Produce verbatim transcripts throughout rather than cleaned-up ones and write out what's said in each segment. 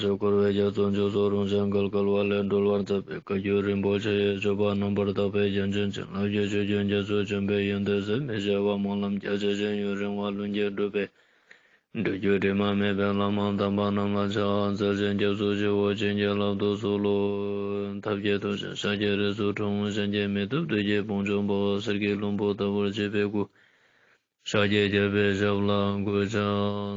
ཞབས་འཁོར་བའི་རྒྱ་མཚོ་མཆོག་སོགས་རིན་ཆེན་གལ་གལ་བ་ལས་སྒྲོལ་བར་མཛད་པའི་བཀའ་བརྒྱུད་རིན་པོ་ཆེ་ཡི་སྤྱོད་པ་རྣམ་པར་དག་པའི་རྒྱན་ཅན་བྱིན་རླབས་ཀྱི་ཆུ་རྒྱུན་རྒྱ་མཚོ་ཆེན་པོའི་ཡོན་ཏན་ཟད་མི་ཤེས་པ་སྨོན་ལམ་རྒྱ་ཆེ་ཞིང་ཡུན་རིང་བ་ལྷུན་གྱིས་གྲུབ་པའི་སྒྲུབ་བརྒྱུད་དྲི་མ་མེད་པའི་བླ་མ་དམ་པ་རྣམས་ལ་ཕྱག་འཚལ་ཞིང་སྐྱབས་སུ་མཆིའོ། བྱིན་གྱིས་བརླབ་ཏུ་གསོལ་ལོ། ཐབས་མཁས་ཐུགས་རྗེས་ཤཱཀྱའི་རིགས་སུ་འཁྲུངས། གཞན་གྱིས་མི་ཐུབ་བདུད་ཀྱི་དཔུང་འཇོམས་པ། གསེར་གྱི་ལྷུན་པོ་ལྟ་བུར་བརྗིད་པའི་སྐུ། ཤཱཀྱའི་རྒྱལ་པོའི་ཞབས་ལ་གུས་ཕྱག་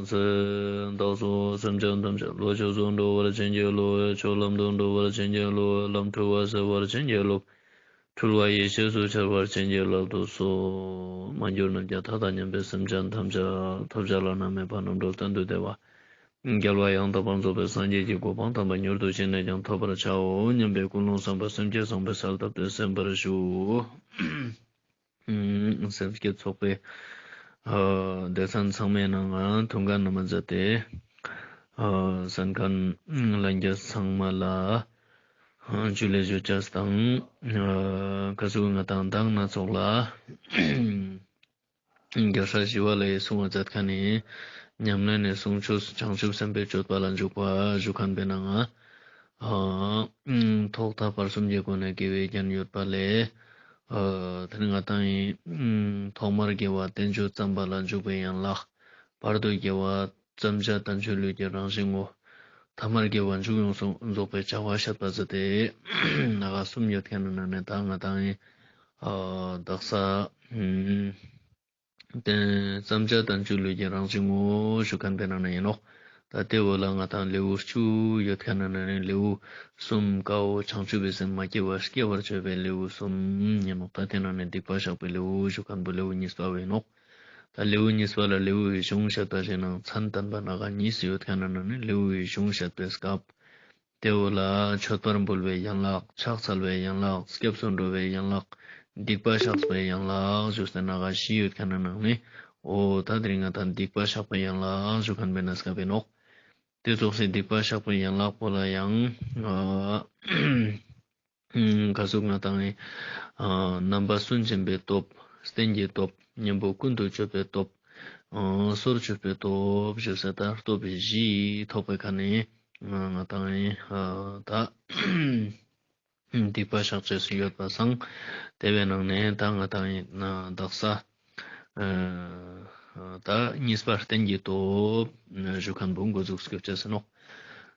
འཚལ། བདག་སོགས་སེམས་ཅན་ཐམས་ཅད་བློ་ཆོས་སུ་འགྲོ་བར་བྱིན་གྱིས་རློབས། ཆོས་ལམ་དུ་འགྲོ་བར་བྱིན་གྱིས་རློབས། ལམ་འཁྲུལ་བ་སེལ་བར་བྱིན་གྱིས་རློབས། འཁྲུལ་བ་ཡེ་ཤེས་སུ་འཆར་བར་བྱིན་གྱིས་བརླབ་ཏུ་གསོལ། མ་གྱུར་ནམ་མཁའི་མཐའ་དང་མཉམ་པའི་སེམས་ཅན་ཐམས་ཅད་ཐོབ་བྱ་བླ་ན་མེད་པ་རྣམ་གྲོལ་གཏན་དུ་བདེ་བ། རྒྱལ་བ་ཡང་དག་པར་རྫོགས་པའི་སངས་རྒྱས་ཀྱི་གོ་འཕང་དམ་པ་མྱུར་དུ་ཅི་ནས་ཀྱང་ཐོབ་པར་བྱའོ་སྙམ་པའི་ཀུན་སློང་བསམ་པ་སེམས་བསྐྱེད་བཟང་པོའི་གསལ་བཏབ་སྟེ་གསན་པར་ཞུ། སེམས་བསྐྱེད་ཚོགས་པའི་སྡེ་ཚན་ཚང་མའི་ནང་ང་ཐུགས་འགན་ན་མ་མཛད་དེ་གསན་མཁན་ལྷན་རྒྱས་ཚང་མ་ལ་ཇུ་ལེ་ཞུ་ཅེས་དང་། ཀ་ཟུག་ང་དང་མདང་ན་ཚོགས་ལ་རྒྱལ་སྲས་ཞི་བ་ལྷའི་གསུང་བ་མཛད་མཁན་ནི་ཉམས་ལེན་ནི་གསུང་ཆོས་བྱང་ཆུབ་སེམས་དཔའི་སྤྱོད་པ་ལ་འཇུག་པ་ཞུ་མཁན་པའི་ནང་ང་། ཐོག་མཐའ་བར་གསུམ་གྱི་སྒོ་ནས་དགེ་བའི་རྒྱན་ཡོད་པ་ལས། དེ་ནི་ང་དང་ཡིན། ཐོག་མར་དགེ་བ་བསྟན་བཅོས་བརྩམ་པ་ལ་འཇུག་པའི་ཡན་ལག་བར་དུ་དགེ་བ་བརྩམ་བྱ་དལ་འབྱོར་ལུས་ཀྱི་རང་བཞིན་ངོ་། ཐ་མར་དགེ་བ་མཇུག་ཡོངས་སུ་རྫོགས་པའི་བྱ་བ་བཤད་པ་ཟེར་ཏེ་ནང་ང་གསུམ་ཡོད་མཁན་ནི་ནང་ནས་ད་ང་དང་ཡིན། བདག་ས། བརྩམ་བྱ་དལ་འབྱོར་ལུས་ཀྱི་རང་བཞིན་ངོ་ཞུ་མཁན་པའི་ནང་ནས་ཡིན་ནོག་ད་དེ་བོ་ལ་ང་དང་ལེའུ་བཅུ་ཡོད་མཁན་ནང་ནས་ལེའུ་གསུམ་ཀ་བོ་བྱང་ཆུབ་པའི་སེམས་མ་སྐྱེས་པ་སྐྱེ་བར་བྱེད་པའི་ལེའུ་གསུམ་ཡིན་ནོག་ད་དེ་ནང་ནས་སྡིག་པ་བཤགས་པའི་ལེའུ་ཞུ་མཁན་པོ་ལེའུ་གཉིས་པ་བོ་ཡིན་ནོག་ད་ལེའུ་གཉིས་པ་ལ་ལེའུའི་གཞུང་བཤད་པ་ཞིག་ནང་མཚན་བསྟན་པ་ནང་ང་གཉིས་ཡོད་མཁན་ནང་ནས་ལེའུའི་གཞུང་བཤད་པའི་སྐབས། དེ་བོ་ལ་མཆོད་པར་འབུལ་བའི་ཡན་ལག་ཕྱག་འཚལ་བའི་ཡན་ལག་སྐྱབས་སུ་འགྲོ་བའི་ཡན་ལག་སྡིག་པ་བཤགས་པའི་ཡན་ལག་ཞུས་ཏེ་ནང་ང་བཞི་ཡོད་མཁན་ནང་ནས་འོ་ད་དེ་རིང་ང་དང་སྡིག་པ་བཤགས་པའི་ཡན་ལག་ཞུ་མཁན་པའི་ནང་སྐབས་ཡིན་ནོག་དེ་ཙོགས་སེ་སྡིག་པ་བཤགས་པའི་ཡན་ལག་པོ་ལ་ཡང་ཀ་ཟུག་ང་དང་ཡིན། རྣམ་པ་སུན་འབྱིན་པའི་སྟོབས། རྟེན་གྱི་སྟོབས། གཉེན་པོ་ཀུན་ཏུ་སྤྱོད་པའི་སྟོབས། སོར་ཆུད་པའི་སྟོབས་ཞུས་ཏེ་ད་སྟོབས་བཞི་ཐོབ་པའི་ཁ་ནས་ང་དང་ཡིན། ད་སྡིག་པ་བཤགས་ཅེས་སུ་ཡོད་པ་སང་དེ་བའི་ནང་ནས་ད་ང་དང་ཡིན་བདག་ས། ད་གཉིས་པ་རྟེན་གྱི་སྟོབས་ཞུ་མཁན་པོ་འགོ་འཛུགས་སྐྱོད་ཅེས་ཡིན་ནོག་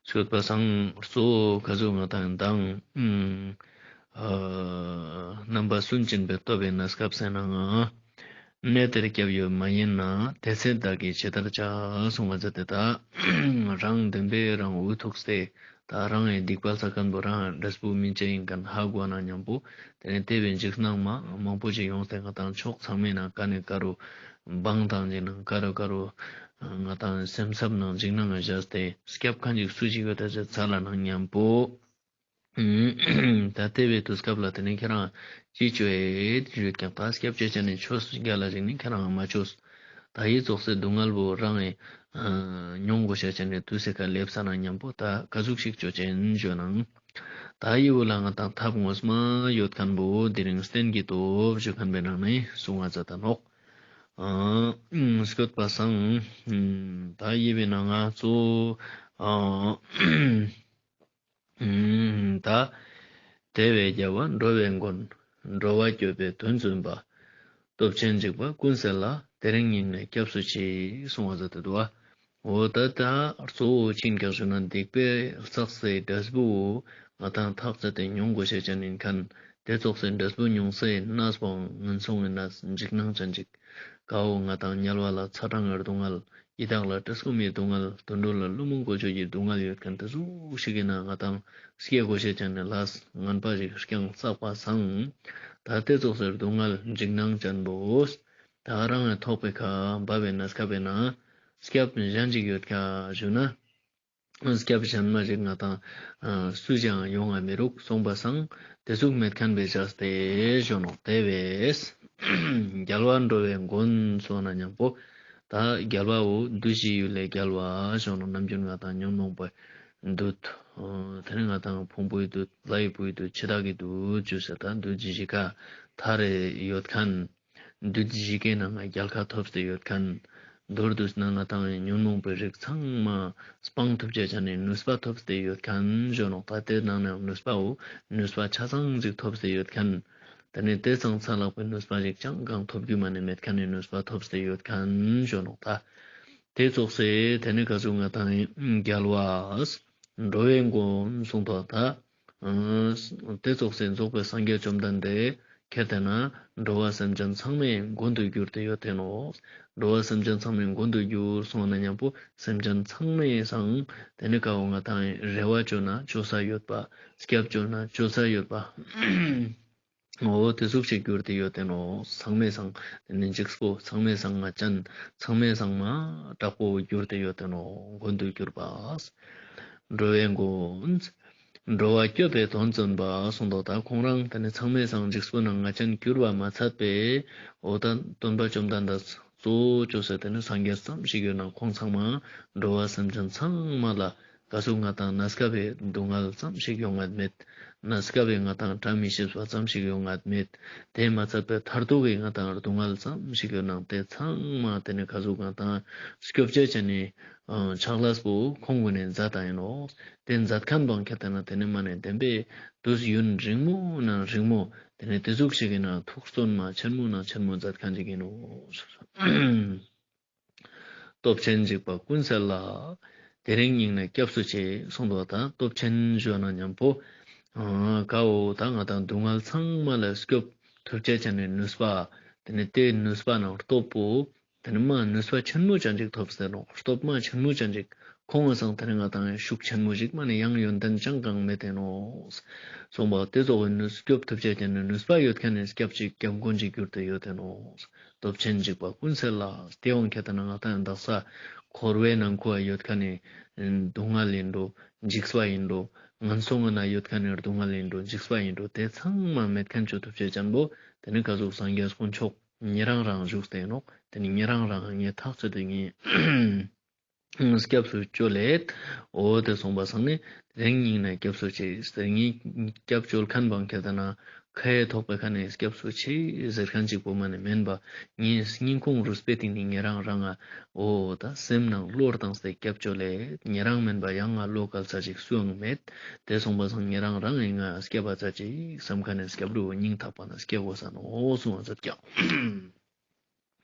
སྐྱོད་པ་སང་གཙོ་བོ་ཀ་ཟུག་ང་དང་ཡིན་དང་། རྣམ་པ་སུན་འབྱིན་པའི་སྟོབས་ཡིན་ན་སྐབས་ཟེར་ན་ང་། གནས་དེར་སྐྱབས་ཡོད་མ་ཡིན་ན། དེ་ཚེ་བདག་གིས་ཇི་ལྟར་བྱ། གསུང་བ་མཛད་དེ་ད། རང་བདེན་པའི་རང་འུ་ཐུག་སྟེ། ད་རང་ཡི་སྡིག་པ་བསགས་མཁན་པོ་རང་འབྲས་བུ་སྨིན་ཅེས་ཡིན་མཁན་ཧ་གོ་ན་མཉམ་པོ། དེ་ནས་དེ་བའི་འཇིགས་སྣང་མ་མང་པོ་ཞིག་ཡོངས་ཏེ་ང་དང་ཕྱོགས་ཚང་མའི་ནང་ཀ་ནས་ཀ་རུ། སྦང་དང་ཅིག་ནང་ཀ་རུ་ཀ་རུ། ང་དང་སེམས་འཚབ་ནང་འཇིགས་སྣང་ང་བཞག་སྟེ་སྐྱབས་མཁན་ཅིག་སུ་ཞིག་ཡོད་ད་ཟེར་ཚར་ལ་ནང་མཉམ་པོ། ད་དེ་བའི་དུས་སྐབས་ལ་དེ་ནས་ཁྱེད་རང་ཅི་བཅོ་ཡེ་ཞུས་ཀྱང་ད་སྐྱབས་བཅོ་ཅེས་ནི་ཆོས་རྒྱལ་ལ་ཞིག་ནི་ཁྱེད་རང་མ་བཅོས། ད་ཡི་ཙོགས་སེ་སྡུག་བསྔལ་བོ་རང་ངི་མྱོང་དགོས་ཤེས་ཅན་ནི་དུས་སེ་ཁ་སླེབས་ས་ན་མཉམ་པོ་ད་ཀ་ཟུག་ཞིག་བཅོ་ཅེས་ཡིན་ཞུ་ནང་། ད་ཡི་བོ་ལ་ང་དང་ཐབས་ངོ་མ་ཡོད་མཁན་བོ་དེ་རིང་རྟེན་གྱི་སྟོབས་ཞུ་མཁན་པའི་ནང་ནས་གསུང་བ་མཛད་ད་ནོག་སྐྱོད་པ་སང་ད་ཡི་བའི་ནང་ང་གཙོ་བོ། ད། དེ་བས་རྒྱལ་བ་འགྲོ་བའི་མགོན། འགྲོ་བ་སྐྱོབ་པའི་དོན་བརྩོན་པ། སྟོབས་ཆེན་འཇིགས་པ་ཀུན་སེལ་ལ། དེ་རིང་ཉིད་ནས་སྐྱབས་སུ་མཆི། གསུང་བ་མཛད་དེ་འདུག་བ། འོ་ད་ད་གཙོ་བོ་ཅི་ཡིན་ཀྱག་ཞུ་ན་སྡིག་པའི་བསགས་སའི་འབྲས་བུ་ང་དང་ཐག་བཅད་དེ་མྱོང་དགོས་ཤེས་ཅན་ཡིན་མཁན། དེ་ཙོགས་སེ་འབྲས་བུ་མྱོང་སའི་གནས་པོའང་ངན་སོང་གི་གནས་འཇིགས་སྣང་ཅན་ཅིག་ཀ་བོ་ང་དང་དམྱལ་བ་ལ་ཚ་གྲང་གི་སྡུག་བསྔལ། ཡི་དྭགས་ལ་བཀྲེས་སྐོམ་གྱི་སྡུག་བསྔལ། དུད་འགྲོ་ལ་བླུན་རྨོངས་ཀོ་ཆོད་ཀྱི་སྡུག་བསྔལ་ཡོད་མཁན་དེ་ཟུག་ཞིག་གི་ནང་ང་དང་སྐྱེ་དགོས་ཤེས་ཅན་ནི་ལས་ངན་པ་ཞིག་རྐྱང་བསགས་པ་སང་། ད་དེ་ཙོགས་སེ་སྡུག་བསྔལ་འཇིགས་སྣང་ཅན་པོ། ད་རང་ངི་ཐོག་པའི་ཁ་འབབ་པའི་གནས་སྐབས་པའི་ནང་སྐྱབས་གཞན་ཅིག་ཡོད་ཀྱག་ཞུ་ན། སྐྱབས་གཞན་མ་ཞིག་ང་དང་སུ་ཞིག་ཡོང་ང་མི་རུག་གསུངས་པ་སང་དེ་ཟུག་མེད་མཁན་པའི་ཆ་སྟེ་ཞུ་ནོག་དེ་བས་རྒྱལ་བ་འགྲོ་བའི་མགོན་གསུངས་ན་མཉམ་པོ་ད་རྒྱལ་བ་བོ་བདུད་བཞིའི་ཡུལ་ལས་རྒྱལ་བ་ཞུ་ནོག་ནམ་རྒྱུན་ང་དང་ཉོན་མོངས་པའི་བདུད། དེ་ནས་ང་དང་ཕུང་པོའི་བདུད། ལྷའི་བུའི་བདུད། འཆི་བདག་གི་བདུད་ཞུ་ས་ད་བདུད་བཞི་ཀ་མཐའ་རེ་ཡོད་མཁན། བདུད་བཞི་ཀའི་ནང་ང་རྒྱལ་ཁ་ཐོབ་སྟེ་ཡོད་མཁན། མདོར་བསྡུས་ན་ང་ཏང་ཉོན་མོངས་པའི་རིགས་ཚང་མ་སྤང་ཐུབ་ཅེས་ཅན་ནི་ནུས་པ་ཐོབ་སྟེ་ཡོད་ཁན་ཞུ་ནོག། ད་དེ་ནང་ནས་ནུས་པའོ་ནུས་པ་ཆ་ཚང་ཅིག་ཐོབ་སྟེ་ཡོད་ཁན། དེ་ནས་དེ་ཚང་ཚ་ལག་པའི་ནུས་པ་ཞིག་ཅང་གང་ཐོབ་རྒྱུ་མ་ནི་མེད་ཁན་ནི་ནུས་པ་ཐོབ་སྟེ་ཡོད་ཁན་ཞུ་ནོག། ད་དེ་ཙོགས་སེ་དེ་ནས་ག་ཟུག་ང་ཏང་རྒྱལ་བ་འགྲོ་བའི་མགོན་གསུངས་ཏོ། ད་དེ་ཙོགས་སེ་རྫོགས་པའི་སངས་རྒྱས་བཅོམ་ལྡན་འདས་ཁྱེར་ཏེ་ན་འགྲོ་བ་སེམས་ཅན་ཚང་མའི་མགོན་དུ་གྱུར་ཏེ་ཡོད་དེ་ནོག། འགྲོ་བ་སེམས་ཅན་ཚང་མའི་མགོན་དུ་གྱུར་གསུངས་ན་མཉམ་པོ་སེམས་ཅན་ཚང་མའི་སང་དེ་ནི་ཀ་བོ་ང་ཏང་རེ་བ་བཅོལ་ན་བཅོལ་ས་ཡོད་པ། སྐྱབས་བཅོལ་ན་བཅོལ་ས་ཡོད་པ། འོ་དེ་ཟུག་ཅིག་གྱུར་ཏེ་ཡོད་དེ་ནོག། ཚང་མའི་སང་དེ་ནི་འཇིགས་པོ། ཚང་མའི་སང་ང་ཅན། ཚང་མའི་སང་མ་དྲག་པོ་གྱུར་ཏེ་ཡོད་དེ་ནོག། མགོན་དུ་གྱུར་པ། འགྲོ་བའི་མགོན། འགྲོ་བ་སྐྱོབ་པའི་དོན་བརྩོན་པ་གསུངས་ཏོ། ད་ཁོང་རང་དེ་ནི་ཚང་མའི་སང་འཇིགས་པོ་ནང་ང་ཅན་གྱུར་བ་མ་ཚད་པའི་འོ་ད་སྟོན་པ་བཅོམ་ལྡན་འདས་གཙོ་བོ་བཅོས་སེ་དེ་ནི་སངས་རྒྱས་ཙམ་ཞིག་ཡོད་ན་ཁོང་ཚང་མ་འགྲོ་བ་སེམས་ཅན་ཚང་མ་ལ་ག་ཟུག་ང་ཏང་གནས་སྐབས་པའི་སྡུག་བསྔལ་ཙམ་ཞིག་ཡོང་ངད་མེད། གནས་སྐབས་པའི་ང་ཏང་བཀྲ་མི་ཤིས་པ་ཙམ་ཞིག་ཡོང་ངད་མེད། དེ་མ་ཚད་པའི་མཐར་ཐུག་གི་ང་ཏང་སྡུག་བསྔལ་ཙམ་ཞིག་ཡོད་ནང་དེ་ཚང་མ་དེ་ནི་ག་ཟུག་ང་ཏང་སྐྱོབ་ཅེས་ཅན་ནི་ཕྱག་ལས་པོ་ཁོང་གུན་ནི་མཛད་ད་ཡིན་ནོག། དེ་མཛད་ཁན་བོ་ཁྱེར་ཏེ་ན་དེ་ནི་མ་ནི་བདེན་པའི་དུས་ཡུན་རིང་མོ་ནང་རིང་མོ་དེ་ནི་དེ་ཟུག་ཞིག་གི་ནང་ཐུགས་བརྩོན་མ་ཆེན་མོ་ནང་ཆེན་མོ་མཛད་ཁན་ཅིག་ཡིན་ནོག། སྟོབས་ཆེན་འཇིགས་པ་ཀུན་སེལ་ལ། དེ་རིང་སྙིང་ནས་སྐྱབས་སུ་མཆི་གསུངས་པ་དང་སྟོབས་ཆེན་ཞུ་ན་མཉམ་པོ་ཀ་བོ་ད་ང་ཏང་སྡུག་བསྔལ་ཚང་མ་ལ་སྐྱོབ་ཐུབ་ཅེས་ཅན་ནི་ནུས་པ། དེ་ནི་དེ་ནུས་པ་ནང་སྟོབས་པོ། དེ་ནི་མ་ནུས་པ་ཆེན་མོ་ཅན་ཅིག་ཐོབ་སྟེ་ནོག། སྟོབས་མ་ཆེན་མོ་ཅན་ཅིག་ཁོང་ངི་སང་དེ་ནི་ང་ཏང་ཤུགས་ཆེན་མོ་ཞིག་མ་ནི་ཡང་ཡོན་ཏན་ཅང་གང་མེད་དེ་ནོག། གསུངས་པ་དེ་ཙོགས་པའི་ནུས་སྐྱོབ་ཐུབ་ཅེས་ཅན་ནི་ནུས་པ་ཡོད་ཁན་ནི་སྐྱབས་ཅིག་སྐྱབས་མགོན་ཅིག་གྱུར་ཏེ་ཡོད་དེ་ནོག། སྟོབས་ཆེན་འཇིགས་པ་ཀུན་སེལ་ལ། དེ་འོང་ཁྱེར་ཏེ་ན་ང་ཏང་དག་ས་འཁོར་བའི་ནང་ཁོ་ཡོད་ཁན་ནི་སྡུག་བསྔལ་ཡིན་འགྲོ། འཇིགས་པ་ཡིན་འགྲོ། ངན་སོང་ངི་ནང་ཡོད་ཁན་ནི་སྡུག་བསྔལ་ཡིན་འགྲོ། འཇིགས་པ་ཡིན་འགྲོ། དེ་ཚང་མ་མེད་ཁན་ཅོ་ཐུབ་ཅེས་ཅན་པོ་དེ་ནི་ག་ཟུག་སངས་རྒྱས་དཀོན་མཆོག་ཉེ་རང་རང་བཞུགས་ཏེ་ནོག། དེ་ནི་ཉེ་རང་རང་ངའི་ཐག་ཆོད་དེ་ངའི་སྐྱབས་སུ་བཅོལ་ལེ། འོ་དེ་གསུངས་པ་སང་ནི་དེ་རིང་སྙིང་ནས་སྐྱབས་སུ་མཆི། དེ་རིང་ངའི་སྐྱབས་བཅོལ་ཁན་བོ་ཁྱེར་ཏེ་ན་ཁ་ཡེ་ཐོག་པའི་ཁ་ནས་སྐྱབས་སུ་མཆི་ཟེར་ཁན་ཅིག་པོ་མ་ནི་མེན་པ། ངའི་སྙིང་ཁོང་རུས་པའི་གཏིང་ནས་ཉེ་རང་རང་ང་འོ་ད་སེམས་ནང་བློ་བཏང་སྟེ་སྐྱབས་བཅོལ་ལེ། ཉེ་རང་མེན་པ་ཡང་ང་བློ་གལ་ཆ་ཅིག་སུའང་མེད། དེ་གསུངས་པ་སང་ཉེ་རང་རང་ངི་ང་སྐྱབས་པ་ཆ་ཅིག་བསམ་ཁ་ནས་སྐྱབས་འགྲོ་སྙིང་ཐག་པ་ནས་སྐྱབས་འོ་ས་ནོག་གསུངས་པ་མཛད་ཀྱང་།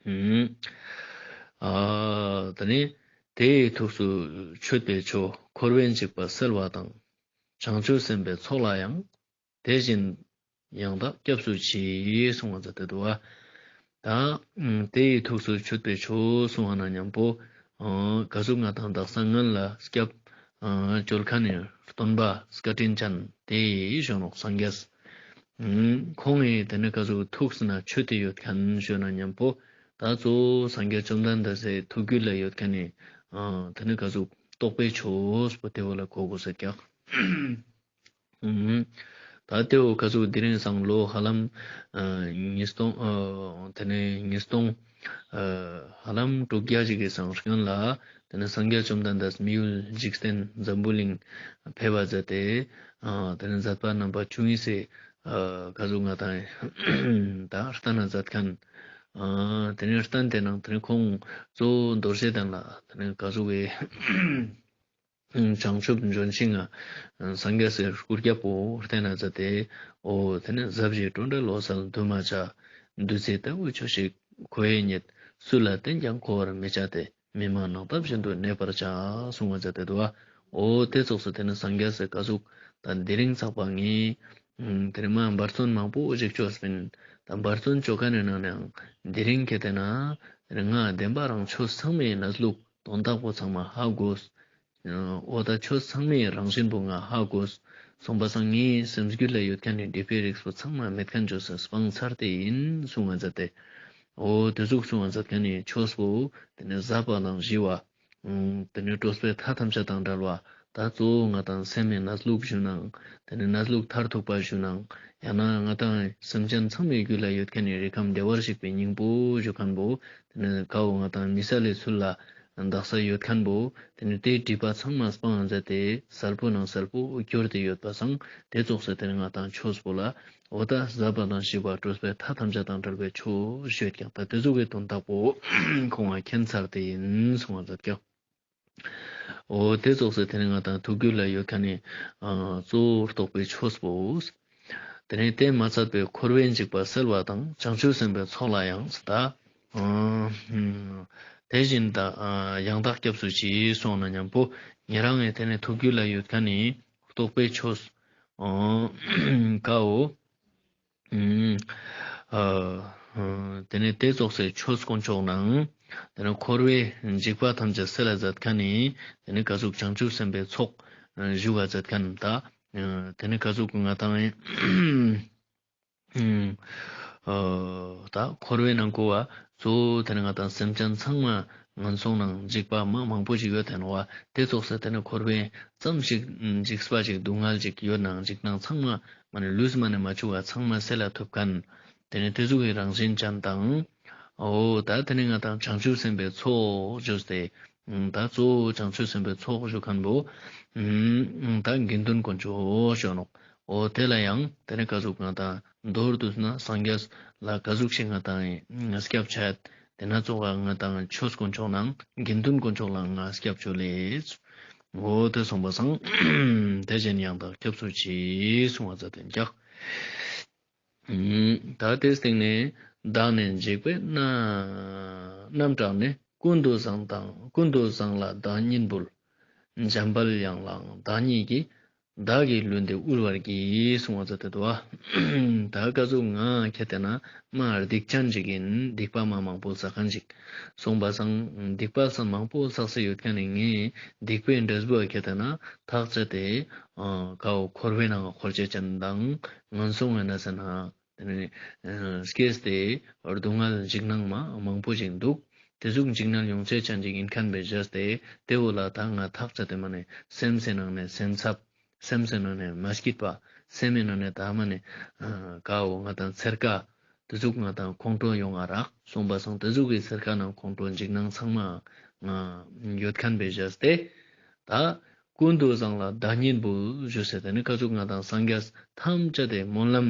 ཨ་དེ་ནི་དེའི་ཐུགས་སུ་མཆོད་པའི་མཆོག། འཁོར་བའི་འཇིགས་པ་སེལ་བ་དང་། བྱང་ཆུབ་སེམས་དཔའི་ཚོགས་ལ་ཡང་། དེ་བཞིན་ཡང་དག་སྐྱབས་སུ་མཆི་གསུངས་པ་མཛད་དེ་འདུག་པ། ད་དེའི་ཐུགས་སུ་མཆོད་པའི་མཆོག་གསུངས་པ་ན་མཉམ་པོ་ག་ཟུག་ང་ཏང་དག་ས་སྔོན་ལ་སྐྱབས་བཅོལ་ཁན་ནི་སྟོན་པ་བཀའ་དྲིན་ཅན་དེ་ཞུ་ནོག་སངས་རྒྱས། ཁོང་ངི་དེ་ནི་ག་ཟུག་ཐུགས་སུ་ན་མཆོད་དེ་ཡོད་ཁན་ཞུ་ན་མཉམ་པོ་ད་གཙོ་བོ་སངས་རྒྱས་བཅོམ་ལྡན་འདས་སི་ཐུགས་རྒྱུད་ལ་ཡོད་ཁན་ནི་དེ་ནི་ག་ཟུག་རྟོགས་པའི་ཆོས་པོ་དེ་བོ་ལ་གོ་དགོས་ཟེར་ཀྱག། ད་དེ་བོ་ག་ཟུག་དེ་རིང་སང་ལོ་ཧ་ལམ་ཉིས་སྟོང་དེ་ནི་ཉིས་སྟོང་ཧ་ལམ་དྲུག་བརྒྱ་ཞིག་གི་སང་སྔོན་ལ་དེ་ནི་སངས་རྒྱས་བཅོམ་ལྡན་འདས་མི་ཡུལ་འཇིག་རྟེན་འཛམ་བུ་གླིང་ཕེབས་པ་མཛད་དེ་དེ་ནི་མཛད་པ་རྣམ་པ་བཅུ་གཉིས་སི་ག་ཟུག་ང་ཏང་ད་བསྟན་ན་མཛད་ཁན། དེ་ནི་བསྟན་དེ་ནང་དེ་ནི་ཁོང་གཙོ་བོ་རྡོ་རྗེ་གདན་ལ་དེ་ནི་ག་ཟུག་གི་བྱང་ཆུབ་ལྗོན་ཤིང་ང་སངས་རྒྱས་སི་སྐུ་རྒྱབ་པོ་བསྟན་ན་མཛད་དེ། འོ་དེ་ནི་ཟབ་ཞི་སྤྲོས་བྲལ་འོད་གསལ་འདུས་མ་བྱས། བདུད་རྩི་ལྟ་བུའི་ཆོས་ཤིག་ཁོ་བོས་རྙེད། སུ་ལ་བསྟན་ཀྱང་གོ་བར་མི་བྱ་སྟེ། མི་སྨྲ་ནགས་འདབ་བཞིན་དུ་གནས་པར་བྱ། གསུངས་པ་མཛད་དེ་འདུག་པ། འོ་དེ་ཙོགས་སུ་དེ་ནི་སངས་རྒྱས་སི་ག་ཟུག་ད་དེ་རིང་ཚག་པ་ངས་དེ་རིང་མ་འབད་བརྩོན་མང་པོ་ཞིག་བཅོས་པིན། ད་འབད་བརྩོན་བཅོ་ཁན་ནི་ནང་ནའང་དེ་རིང་ཁྱེར་ཏེ་ན་ང་བདེན་པ་རང་ཆོས་ཚང་མའི་གནས་ལུགས་དོན་དག་པོ་ཚང་མ་ཧ་གོས། འོ་ད་ཆོས་ཚང་མའི་རང་བཞིན་པོ་ང་ཧ་གོས། གསུངས་པ་སང་ངའི་སེམས་རྒྱུད་ལ་ཡོད་ཁན་ནི་སྒྲིབ་པའི་རིགས་པོ་ཚང་མ་མེད་ཁན་བཅོས་སེ་སྤང་ཚར་ཏེ་ཡིན་གསུངས་པ་མཛད་དེ། འོ་དེ་ཟུག་གསུངས་པ་མཛད་ཁན་ནི་ཆོས་པོ་དེ་ནི་ཟབ་པ་དང་ཞི་བ། དེ་ནི་སྤྲོས་པའི་མཐའ་ཐམས་ཅད་དང་བྲལ་བ། ད་གཙོ་བོ་ང་ཏང་སེམས་མི་གནས་ལུགས་ཞུ་ནའང་དེ་ནི་གནས་ལུགས་མཐར་ཐུག་པ་ཞུ་ནའང་ཡང་ན་ང་ཏང་སེམས་ཅན་ཚང་མའི་རྒྱུད་ལ་ཡོད་ཁན་ནི་རིགས་ཁམས་བདེ་བར་གཤེགས་པའི་སྙིང་པོ་ཞུ་ཁན་པོ། དེ་ནི་ཀ་བོ་ང་ཏང་མི་གསལ་ལེ་ཚུལ་ལ་ དག་ས་ཡོད་ཁན་བོ་ཏེ་ནེ་ཏེ་སྒྲིབ་པ་ཚང་མ་སྤང་ང་ཛད་དེ་སལ་པོ་ནང་སལ་པོ་གྱུར་ཏེ་ཡོད་པ་སང་ཏེ་ཙོགས་སེ་ཏེ་ནེ་ང་དང་ཆོས་པོ་ལ་འོ་ད་ཟབ་པ་དང་ཞི་བ་སྤྲོས་པའི་མཐའ་ཐམས་ཅད་དང་བྲལ་བའི་ཆོས་ཞུས་ཀྱང་ད་ཏེ་ཙོགས་སི་དོན་དག་པོ་ཁོང་ང་མཁྱེན་ཚར་ཏེ་ཨིན་གསུང་བ་ཛད་ཀྱང་། འོ་ཏེ་ཙོགས་སེ་ཏེ་ནེ་ང་དང་ཐུགས་རྒྱུད་ལ་ཡོད་ཁན་ནི་གཙོ་བོ་རྟོགས་པའི་ཆོས་པོ། ཏེ་ནེ་ཏེ་མ་ཚད་པའི་འཁོར་བའི་འཇིགས་པ་སེལ་བ་དང་བྱང་ཆུབ་སེམས་དཔའི་ཚོགས་ལ་ཡང་ཟེར་ད། དེ་བཞིན་དུ་ཡང་དག་སྐྱབས་སུ་མཆི་གསུངས་ན་ཉམ་པོ་ཉེ་རང་ངི་ཏེ་ནེ་ཐུགས་རྒྱུད་ལ་ཡོད་ཁན་ནི་རྟོགས་པའི་ཆོས་ཀའོ། ཏེ་ནེ་ཏེ་ཙོགས་སེ་ཆོས་དཀོན་མཆོག་ནང་ཏེ་ནེ་འཁོར་བའི་འཇིགས་པ་ཐམས་ཅད་སེལ་ལ་ཛད་ཁན་ནི་ཏེ་ནེ་ཀ་ཟུག་བྱང་ཆུབ་སེམས་དཔའི་ཚོགས་ཞུ་བ་ཛད་ཁན་ད། ཏེ་ནེ་ཀ་ཟུག་ང་དང་ད་འཁོར་བའི་ནང་ཀོ་བ་གཙོ་བོ་ཏེ་ནེ་ང་དང་སེམས་ཅན་ཚང་མ་ངན་སོང་ནང་འཇིགས་པ་མ་མང་པོ་ཞིག་ཡོད་དེ་ནོག་བ། ཏེ་ཙོགས་སེ་ཏེ་ནེ་འཁོར་བའི་ཙམ་ཞིག་འཇིགས་པ་ཞིག་སྡུག་བསྔལ་ཞིག་ཡོད་ནང་འཇིགས་སྣང་ཚང་མ་མ་ནེ་ལུས་མ་ནེ་མ་བཅུག་ག་ཚང་མ་སེལ་ལ་ཐུབ་ཁན། ཏེ་ནེ་ཏེ་ཟུག་གི་རང་བཞིན་ཅན་དང་། འོ་ད་ཏེ་ནེ་ང་དང་བྱང་ཆུབ་སེམས་དཔའི་ཚོགས་ཞུས་ཏེ། ད་གཙོ་བོ་བྱང་ཆུབ་སེམས་དཔའི་ཚོགས་ཞུ་ཁན་བོ། ད་དགེ་འདུན་དཀོན་མཆོག་ཞུ་ནོག་འོ་ཏེ་ལ་ཡང་ཏེ་ནེ་ཀ་ཟུག་ང་དང་མདོར་བསྡུས་ན་སངས་རྒྱས་ལ་ཀ་ཟུག་ཞིག་ང་དང་སྐྱབས་ཆ་ཡད་ཏེ་ན་ཙོགས་ང་དང་ཆོས་དཀོན་མཆོག་ནང་དགེ་འདུན་དཀོན་མཆོག་ལ་ང་སྐྱབས་བཅོལ་ལེ། འོ་ཏེ་གསུངས་པ་སང་དེ་བཞིན་ཡང་དག་སྐྱབས་སུ་མཆི་གསུང་བ་ཛད་དེ་ཀྱག་ད་ཏེའི་སྟེང་ནེ་བདག་ནི་འཇིགས་པས་རྣམ་སྐྲག་ནས། ཀུན་ཏུ་བཟང་དང་ཀུན་ཏུ་བཟང་ལ་བདག་ཉིད་འབུལ། འཇམ་དཔལ་དབྱངས་ལའང་བདག་ཉིད་ཀྱིས། བདག་གི་ལུས་འདི་དབུལ་བར་བགྱི། གསུང་བ་ཛད་དེ་དུག་པ། ད་ཀ་ཟུག་ང་ཁྱེར་ཏེ་ན་མ་སྡིག་ཅན་ཞིག་ཨིན། སྡིག་པ་མ་མང་པོ་བསགས་ཁན་ཞིག་སོང་པ་སང་སྡིག་པ་སང་མང་པོ་བསགས་སེ་ཡོད་ཁན་ནི་ངའི་སྡིག་པའི་འབྲས་བུ་ཁྱེར་ཏེ་ན་ཐག་ཆད་དེ་ཀའོ་འཁོར་བའི་ནང་འཁོར་ཆ་ཅན་དང་ངན་སོང་ངི་གནས་ས་ན་ཏེ་ནེ་སྐྱེས་ཏེ་སྡུག་བསྔལ་འཇིགས་སྣང་མ་མང་པོ་ཞིག་དུག་ཏེ་ཟུག་འཇིགས་སྣང་ཡོང་ཆ་ཅན་ཞིག་ཨིན་ཁན་བོའེ་ཟེར་ཏེ་ཏེ་བོ་ལ་ད་ང་ཐག་ཆད་དེ་མ་ནེ་སེམས་སི་ནང་ནེ་སེམས་འཚབ། སེམས་སི་ནང་ནེ་མ་སྐྱིད་པ། སེམས་སི་ནང་ནེ་ད་མ་ནེ་ཀའོ་ང་དང་ཚེར་ཀ་ཏེ་ཟུག་ང་དང་ཁོང་ཁྲོ་ཡོང་ང་རག་སོང་པ་སང་ཏེ་ཟུག་གི་ཚེར་ཀ་ནང་ཁོང་ཁྲོ་འཇིགས་སྣང་ཚང་མ་ང་ཡོད་ཁན་བོའེ་ཟེར་ཏེ་ད་ཀུན་ཏུ་བཟང་ལ་བདག་ཉིད་འབུལ་ཞུས་ཏེ་ཏེ་ནེ་ཀ་ཟུག་ང་དང་སངས་རྒྱས་ཐམས་ཅད་དེ་སྨོན་ལམ་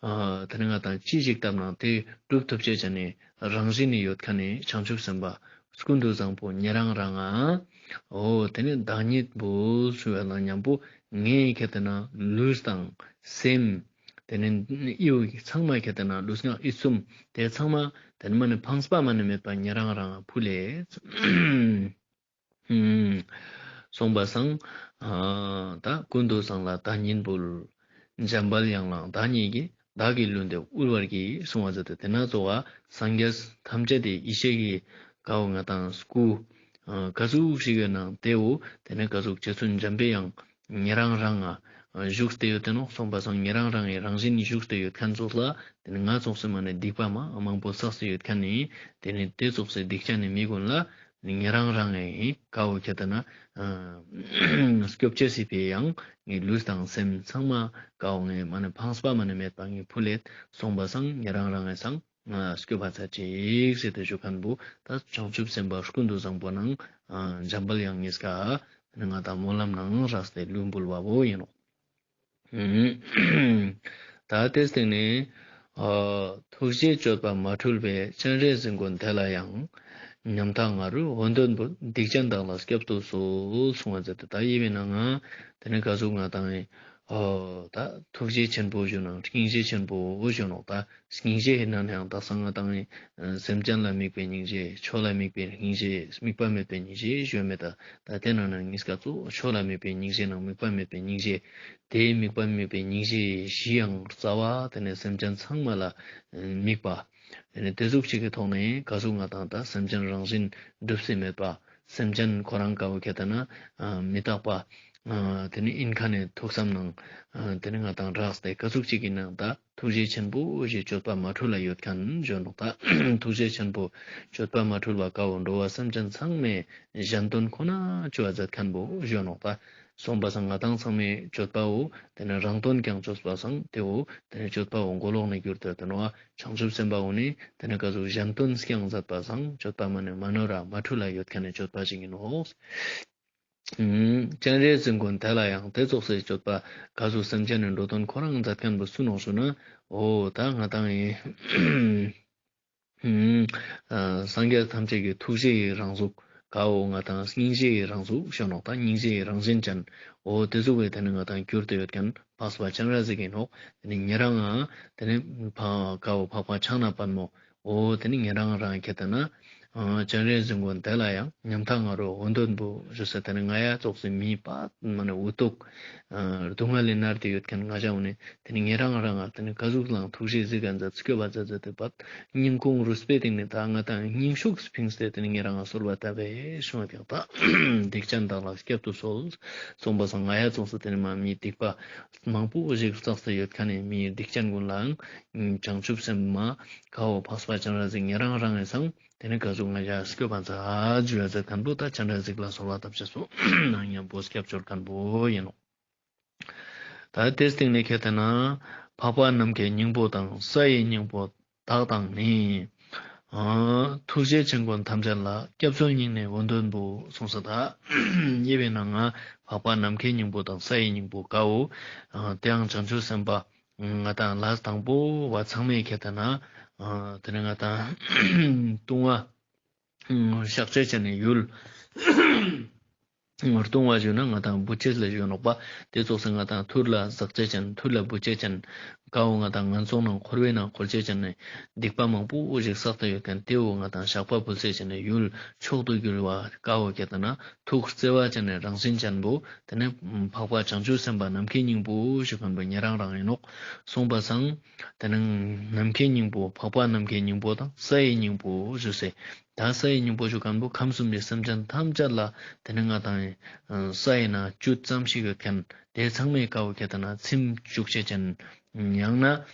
ཨ་ཏེ་ནེ་ང་དང་ཅི་ཞིག་བཏབ་ནང་ཏེ་གྲུབ་ཐུབ་ཅེས་ཅན་ནི་རང་བཞིན་ནི་ཡོད་ཁན་ནི་བྱང་ཆུབ་སེམས་དཔའ་ཀུན་ཏུ་བཟང་པོ་ཉེ་རང་རང་ང་འོ་ཏེ་ནེ་བདག་ཉིད་འབུལ་ཞུ་བ་ལ་ཉམ་པོ་ངའི་ཁྱེར་ཏེ་ན་ལུས་དང་སེམས་ཏེ་ནེ་ཨི་བོ་ཚང་མ་ཁྱེར་ཏེ་ན་ལུས་ངག་ཡིད་གསུམ་ཏེ་ཚང་མ་ཏེ་ནེ་མ་ནེ་ཕངས་པ་མ་ནེ་མེད་པ་ཉེ་རང་རང་ང་ཕུལ་ལེ། སོང་པ་སང་ད་ཀུན་ཏུ་བཟང་ལ་བདག་ཉིད་འབུལ། འཇམ་དཔལ་དབྱངས་ལའང་བདག་ཉིད་ཀྱིས། བདག་གི་ལུས་འདི་དབུལ་བར་བགྱི་གསུང་བ་ཛད་དེ་ཏེ་ན་ཙོགས་པ་སངས་རྒྱས་ཐམས་ཅད་དེ་ཡེ་ཤེས་ཀྱི་ཀའོ་ང་དང་སྐུ་ཀ་ཟུག་ཞིག་ཡོད་ནང་ཏེ་བོ་ཏེ་ནེ་ཀ་ཟུག་རྗེ་བཙུན་འཇམ་པའི་དབྱངས་ཉེ་རང་རང་ང་བཞུགས་ཏེ་ཡོད་དེ་ནོག་སོང་པ་སང་ཉེ་རང་རང་ངི་རང་བཞིན་བཞུགས་ཏེ་ཡོད་ཁན་ཙོགས་ལ་ཏེ་ནེ་ང་ཙོགས་སི་མ་ནེ་སྡིག་པ་མ་མང་པོ་བསགས་ཏེ་ཡོད་ཁན་ནི་ཏེ་ནེ་ཏེ་ཙོགས་སི་སྡིག་ཅན་ནི་མི་གུན་ལ་ཉེ་རང་རང་ངི་ཀའོ་ཁྱེར་ཏེ་ན་སྐྱོབ་ཅེས་སི་ཕིའ་ཡང་ངའི་ལུས་དང་སེམས་ཚང་མ་ཀའོ་ངའི་མ་ནེ་ཕངས་པ་མ་ནེ་མེད་པ་ངའི་ཕུལ་ལེ་སོང་པ་སང་ཉེ་རང་རང་ངི་སང་སྐྱོབ་པ་ཚར་ཅིག་ཟེར་ཏེ་ཞུ་ཁན་བོ་ད་བྱང་ཆུབ་སེམས་དཔའ་ཀུན་ཏུ་བཟང་པོ་ནང་འཇམ་དཔལ་དབྱངས་ཉིས་ཀ་ང་དང་སྨོན་ལམ་ནང་རགས་ཏེ་ལུས་འབུལ་བ་བོ་ཨིན་ནོག་ད་ཏེའི་སྟེང་ནེ་ཨ་ཐུགས་རྗེའི་སྤྱོད་པ་མ་འཁྲུལ་བའི། སྤྱན་རས་གཟིགས་མགོན་དེ་ལ་ཡང་། ཉམ་ཐག་ང་རོས་འོད་འདོན་འབུལ། སྡིག་ཅན་དག་ལ་སྐྱབས་སུ་གསོལ། གསུང་བ་ཛད་དེ་ད་ཡི་བའི་ནང་ང་ཏེ་ནེ་ཀ་ཟུག་ང་དང་ཨ་ད་ཐུགས་རྗེ་ཆེན་པོ་ཞུ་ནང་སྙིང་རྗེ་ཆེན་པོ་ཞུ་ནོག་ད་སྙིང་རྗེ་ཨིན་ན་ནའང་དག་ས་ང་དང་ཨ་སེམས་ཅན་ལ་དམིགས་པའི་སྙིང་རྗེ་ཆོས་ལ་དམིགས་པའི་སྙིང་རྗེ་དམིགས་པ་མེད་པའི་སྙིང་རྗེ་ཞུ་མེད་ད། ད་ཏེ་ནང་ནེ་ཉིས་ཀ་གཙོ་བོ་ཆོས་ལ་དམིགས་པའི་སྙིང་རྗེ་ནང་དམིགས་པ་མེད་པའི་སྙིང་རྗེ། ཏེའི་དམིགས་པ་མེད་པའི་སྙིང་རྗེ་བཞི་ཡང་རྩ་བ་ཏེ་ནེ་སེམས་ཅན་ཚང་མ་ལ་དམིགས་པ། ཏེ་ནེ་ཏེ་ཟུག་ཅིག་གི་ཐོག་ནེ་ཀ་ཟུག་ང་དང་ད་སེམས་ཅན་རང་བཞིན་གྲུབ་སེ་མེད་པ། སེམས་ཅན་ཁོ་རང་ཀའོ་ཁྱེར་ཏེ་ན་མི་རྟག་པ། ཏེ་ནེ་ཨིན་ཁན་ནི་ཐུགས་བསམ་ནང་ཏེ་ནེ་ང་དང་རགས་ཏེ་ཀ་ཟུག་ཅིག་གི་ནང་ད་ཐུགས་རྗེ་ཆེན་པོ་ཞེས་སྤྱོད་པ་མ་འཁྲུལ་ལ་ཡོད་ཁན་ཞུ་ནོག་ད་ཐུགས་རྗེ་ཆེན་པོ་སྤྱོད་པ་མ་འཁྲུལ་བ་ཀའོ་འགྲོ་བ་སེམས་ཅན་ཚང་མའི་གཞན་དོན་ཁོ་ན་ཅོ་བ་ཛད་ཁན་བོ་ཞུ་ནོག་ད་ སོང་པ་སང་ང་དང་ཚང་མའི་སྤྱོད་པ་བོ་དེ་ནི་རང་དོན་རྐྱང་ཅོས་པ་སང་དེ་བོ་དེ་ནི་སྤྱོད་པ་བོ་མགོ་ལོག་ནས་གྱུར་ཏེ་ཡོད་དེ་ནོག། བྱང་ཆུབ་སེམས་དཔའ་བོ་ནི་དེ་ནི་ག་ཟུག་གཞན་དོན་རྐྱང་མཛད་པ་སང་སྤྱོད་པ་མ་ནི་མ་ནོར་ར་མ་འཁྲུལ་ལ་ཡོད་མཁན་ནི་སྤྱོད་པ་ཞིག་ཡིན་ནོག། སྤྱན་རས་གཟིགས་མགོན་དེ་ལ་ཡང་དེ་ཙོགས་སི་སྤྱོད་པ་ག་ཟུག་སེམས་ཅན་ནི་འགྲོ་དོན་ཁོ་རང་མཛད་མཁན་བོ་སུ་ནོག་ཞུ་ན་འོ་ད་ང་དང་ཡིན། ཨ་སངས་རྒྱས་ཐམས་ཅད་ཀྱི་ཐུགས་རྗེ་ཡི་རང་གཟུགས་ག་འོ་ང་དང་སྙིང་རྗེ་ཡི་རང་གཟུགས་ཞུ་ནོག། ད་སྙིང་རྗེ་ཡི་རང་བཞིན་ཅན་འོ་དེ་ཟུག་གི་དེ་ནི་ང་དང་གྱུར་ཏེ་ཡོད་མཁན་འཕགས་པ་སྤྱན་རས་གཟིགས་ཡིན་ནོག། དེ་ནི་ཉེ་རང་ང་དེ་ནི་འཕགས་ག་འོ་འཕགས་པ་ཕྱག་ན་པདྨོ་འོ་དེ་ནི་ཉེ་རང་རང་ཁྱེད་ལྟ་ན་ཨ་སྤྱན་རས་གཟིགས་མགོན་དེ་ལ་ཡང་ཉམ་ཐག་ང་རོ་འོ་འདོན་པོ་ཞུ་ས་དེ་ནི་ང་ཡ་ཙོགས་སི་མི་པ་མ་ནི་འུ་ཐུག་ཨ་སྡུག་བསྔལ་ལས་མནར་ཏེ་ཡོད་མཁན་ང་ཞ་འོ་ནི་དེ་ནི་ཉེ་རང་རང་ང་དེ་ནི་ག་ཟུག་ལའང་ཐུགས་རྗེ་གཟིགས་ག་མཛད་སྐྱོབ་པ་མཛད་མཛད་དེ་པ་སྙིང་ཁུང་རུས་པའི་གཏིང་ནས་ད་ང་དང་སྙིང་ཤུགས་ཕིངས་ཏེ་དེ་ནི་ཉེ་རང་ང་གསོལ་བ་བཏབ་པའི་ཤུང་བ་ཀྱང་ད་སྡིག་ཅན་དག་ལ་བསྐྱབ་ཏུ་གསོལ། སོང་པ་སང་ང་ཡ་ཙོགས་སི་དེ་ནི་མ་མི་སྡིག་པ་མང་པོ་ཞིག་བསགས་ཏེ་ཡོད་མཁན་ནི་མི་སྡིག་ཅན་ཀུན་ལའང་བྱང་ཆུབ་སེམས་མ་ག་འོ་འཕགས་པ་སྤྱན་རས་གཟིགས་ཉེ་རང་རང་ངི་སང་དེ་ནི་ག་ཟུག་ང་ཞ་སྐྱོབ་པ་མཛད་ཞུ་ཡ་མཛད་མཁན་པོ་ད་སྤྱན་རས་གཟིགས་ལ་གསོལ་བ་བཏབ་ཅེས་སོ་ནང་མཉམ་པོ་སྐྱབས་བཅོལ་མཁན་པོ་ཡིན་ནོག། ད་དེ་སྟེང་ནས་ཁྱེད་ལྟ་ན་འཕགས་པ་ནམ་མཁའི་སྙིང་པོ་དང་ས་ཡི་སྙིང་པོ་དག་དང་ནི། ཨ་ཐུགས་རྗེ་ཆེན་མགོན་ཐམས་ཅད་ལ་སྐྱབས་སུ་སྙིང་ནས་འོ་འདོན་པོ་གསུངས་ས་ད་ཡིན་པས་ན་ང་འཕགས་པ་ནམ་མཁའི་སྙིང་པོ་དང་ས་ཡི་སྙིང་པོ་ག་འོ་ཨ་དེའང་བྱང་ཆུབ་སེམས་དཔའ་ང་དང་ལས་དང་པོ་བ་ཚང་མས་ཁྱེད་ལྟ་ན་ཨ་དེ་ནི་ང་དང་ལྟུང་བ་གཤག་བྱེད་ཅན་ནི་ཡུལ། ལྟུང་བ་ཞུ་ན་ང་དང་བུ་ཆེ་ལ་ཞུ་ནོག་པ། དེ་ཙོགས་སེ་ང་དང་ཐུར་ལ་ཟག་བྱེད་ཅན་ཐུར་ལ་བུ་ཆེ་ཅན་ག་འོ་ང་དང་ངན་སོང་ནང་འཁོར་བའི་ནང་འཁོར་བྱེད་ཅན་ནི་སྡིག་པ་མང་པོ་ཞིག་བསགས་ཏེ་ཡོད་མཁན་དེ་འོ་ང་དང་བཤགས་པ་ཕུལ་ས་ཅན་ནི་ཡུལ་མཆོག་ཏུ་གྱུར་བ་ག་འོ་ཁྱེད་ལྟ་ན་ཐུགས་བརྩེ་བ་ཅན་ནི་རང་བཞིན་ཅན་པོ་དེ་ནི་འཕགས་པ་བྱང་ཆུབ་སེམས་དཔའ་ནམ་མཁའི་སྙིང་པོ་ཞུ་མཁན་པོ་ཉེ་རང་རང་ཡིན་ནོག། སོང་པ་སང་དེ་ནི་ནམ་མཁའི་སྙིང་པོ་འཕགས་པ་ནམ་མཁའི་སྙིང་པོ་དང་ས་ཡི་སྙིང་པོ་ཞུ་སེ། ད་ས་ཡི་སྙིང་པོ་ཞུ་མཁན་པོ་ཁམས་གསུམ་པའི་སེམས་ཅན་ཐམས་ཅད་ལ་དེ་ནི་ང་དང་ས་ཡི་ནང་བཅུད་ཙམ་ཞིག་ཡོད་མཁན་དེ་ཚང་མའི་ག་འོ་ཁྱེད་ལྟ་ན་ཚིམ་བཅུག་བྱེད་ཅན་ཡང་ན་